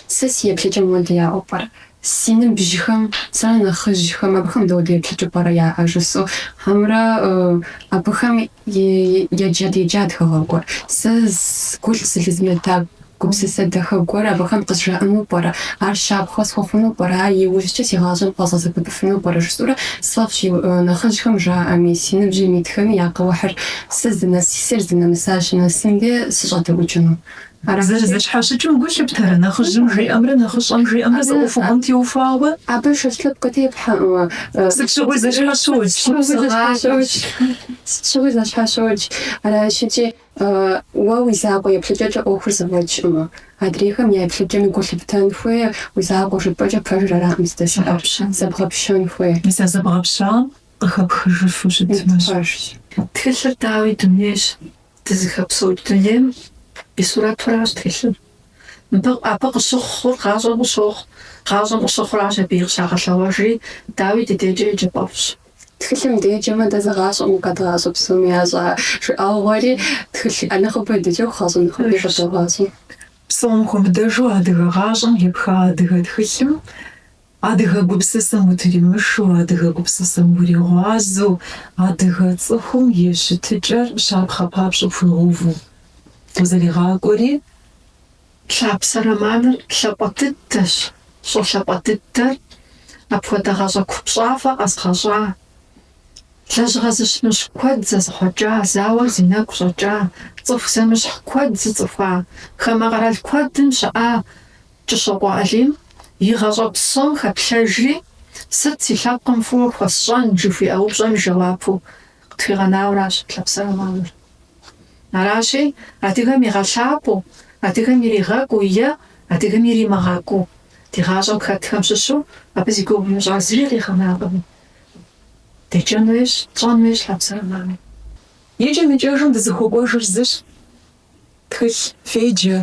Сэ си еплъыкӏэм хуэдэ яӏэу пӏэрэ? Си ныбжьхэм, сэ нэхъыжьхэм, абыхэм дауэдэ еплъыкӏэ пӏэрэ яӏэ жысӏэу, хьэмэрэ абыхэм еджа деджа тхыгъэ гуэр. Сэ гу зылъызмыта Гупсысэ дахэ гуэр абыхэм къызжаӏэну пӏэрэ? Ар щапхъэ схуэхъуну пӏэрэ? Ар иужькӏэ си гъащӏэм къэзгъэсэбэпыфыну пӏэрэ? Жысӏэурэ сфӏэфӏщ нэхъыжьхэм жаӏэми, си ныбжьым итхэми я къэухьыр сэ здынэс, си сэр здынэмыса щынэсым де сыщӏэдэӏукӏыну. Аращи.
Зэрызэщхьэщыкӏым гу лъыптэрэ нэхъыжьым жиӏэмрэ нэхъыщӏэм жиӏэмрэ зы ӏуэхугъуэм теухуауэ?
Абы шэч лъэпкъ къытепхьэкъым.
Сыт щыгъуи зэщхьэщокӏ.
Сыт щыгъуи зэщхьэщокӏ. Аращ икӏи Уэ уи закъуэ еплъыкӏэкӏэ ӏуэхур зэфӏэкӏкъым. Адрейхэм я еплъыкӏэми гу лъыптэн хуей, уи закъуэ жыпӏэкӏэ пэжыр аракъым здэщыӏэр. Зэбгъэпщэн хуей.
Мис а зэбгъэпщам къыхэпхыжыфу щытмэщ.
Пэжщ.
Тхылъыр дауи дунейщ. Дызыхэпсэукӏ дунейм и сурэтуращ тхылъыр. Мыбы абы къыщыхъур гъащӏэм къыщохъу, гъащӏэм къыщыхъуращ абыи къыщагъэлъэгъуэжри, дауи ди дежкӏэ еджапӏэфӏщ.
Тхылъым деджэмэ, дэ зы гъащӏэкъым къэдгъащӏэ псоми ящӏа жыӏэгъуэри, тхылъ нэхъыбэ деджэху гъащӏэ нэхъыби къыдогъащӏэ.
Псом хуэмыдэжу адыгэ гъащӏэм епха адыгэ тхылъым адыгэ гупсысэм утримышу, адыгэ гупсысэм уригъуазэу, адыгэ цӏыхум и щытыкӏэр щапхъэ папщӏэу пхуигъэуву узэригъакӏуэри,
Лъапсэ романыр лъапӏэ дыдэщ, щӏэлъапӏэ дыдэр апхуэдэ гъащӏэ купщӏафӏэ къэзыгъэщӏа, лэжьыгъэ зыщымыщ куэд зэзыхъуэкӏа, зауэр зи нэгу щӏэкӏа, цӏыху зэмыщхь куэд зыцӏыхуа, хамэ къэрал куэдым щыӏа Кӏыщокъуэ Алим и гъащӏэ псом хэплъэжри, сыт си лъэпкъым фӏыуэ хуэсщӏэн жыхуиӏэ упщӏэм и жэуапу къытхуигъэнауращ Лъапсэ романыр. Аращи, адыгэм игъэлъапӏэу, адыгэм иригъэкӏуу е адыгэм иримыгъэкӏуу ди гъащӏэм хэтхэм щыщу абы зи гугъу имыщӏа зыри къигъэнакъыми. Деджэн хуейщ, тщӏэн хуейщ Лъапсэ романыр.
Икӏэм икӏэжым дызыхуэкӏуэжыр зыщ, тхылъ феджэ.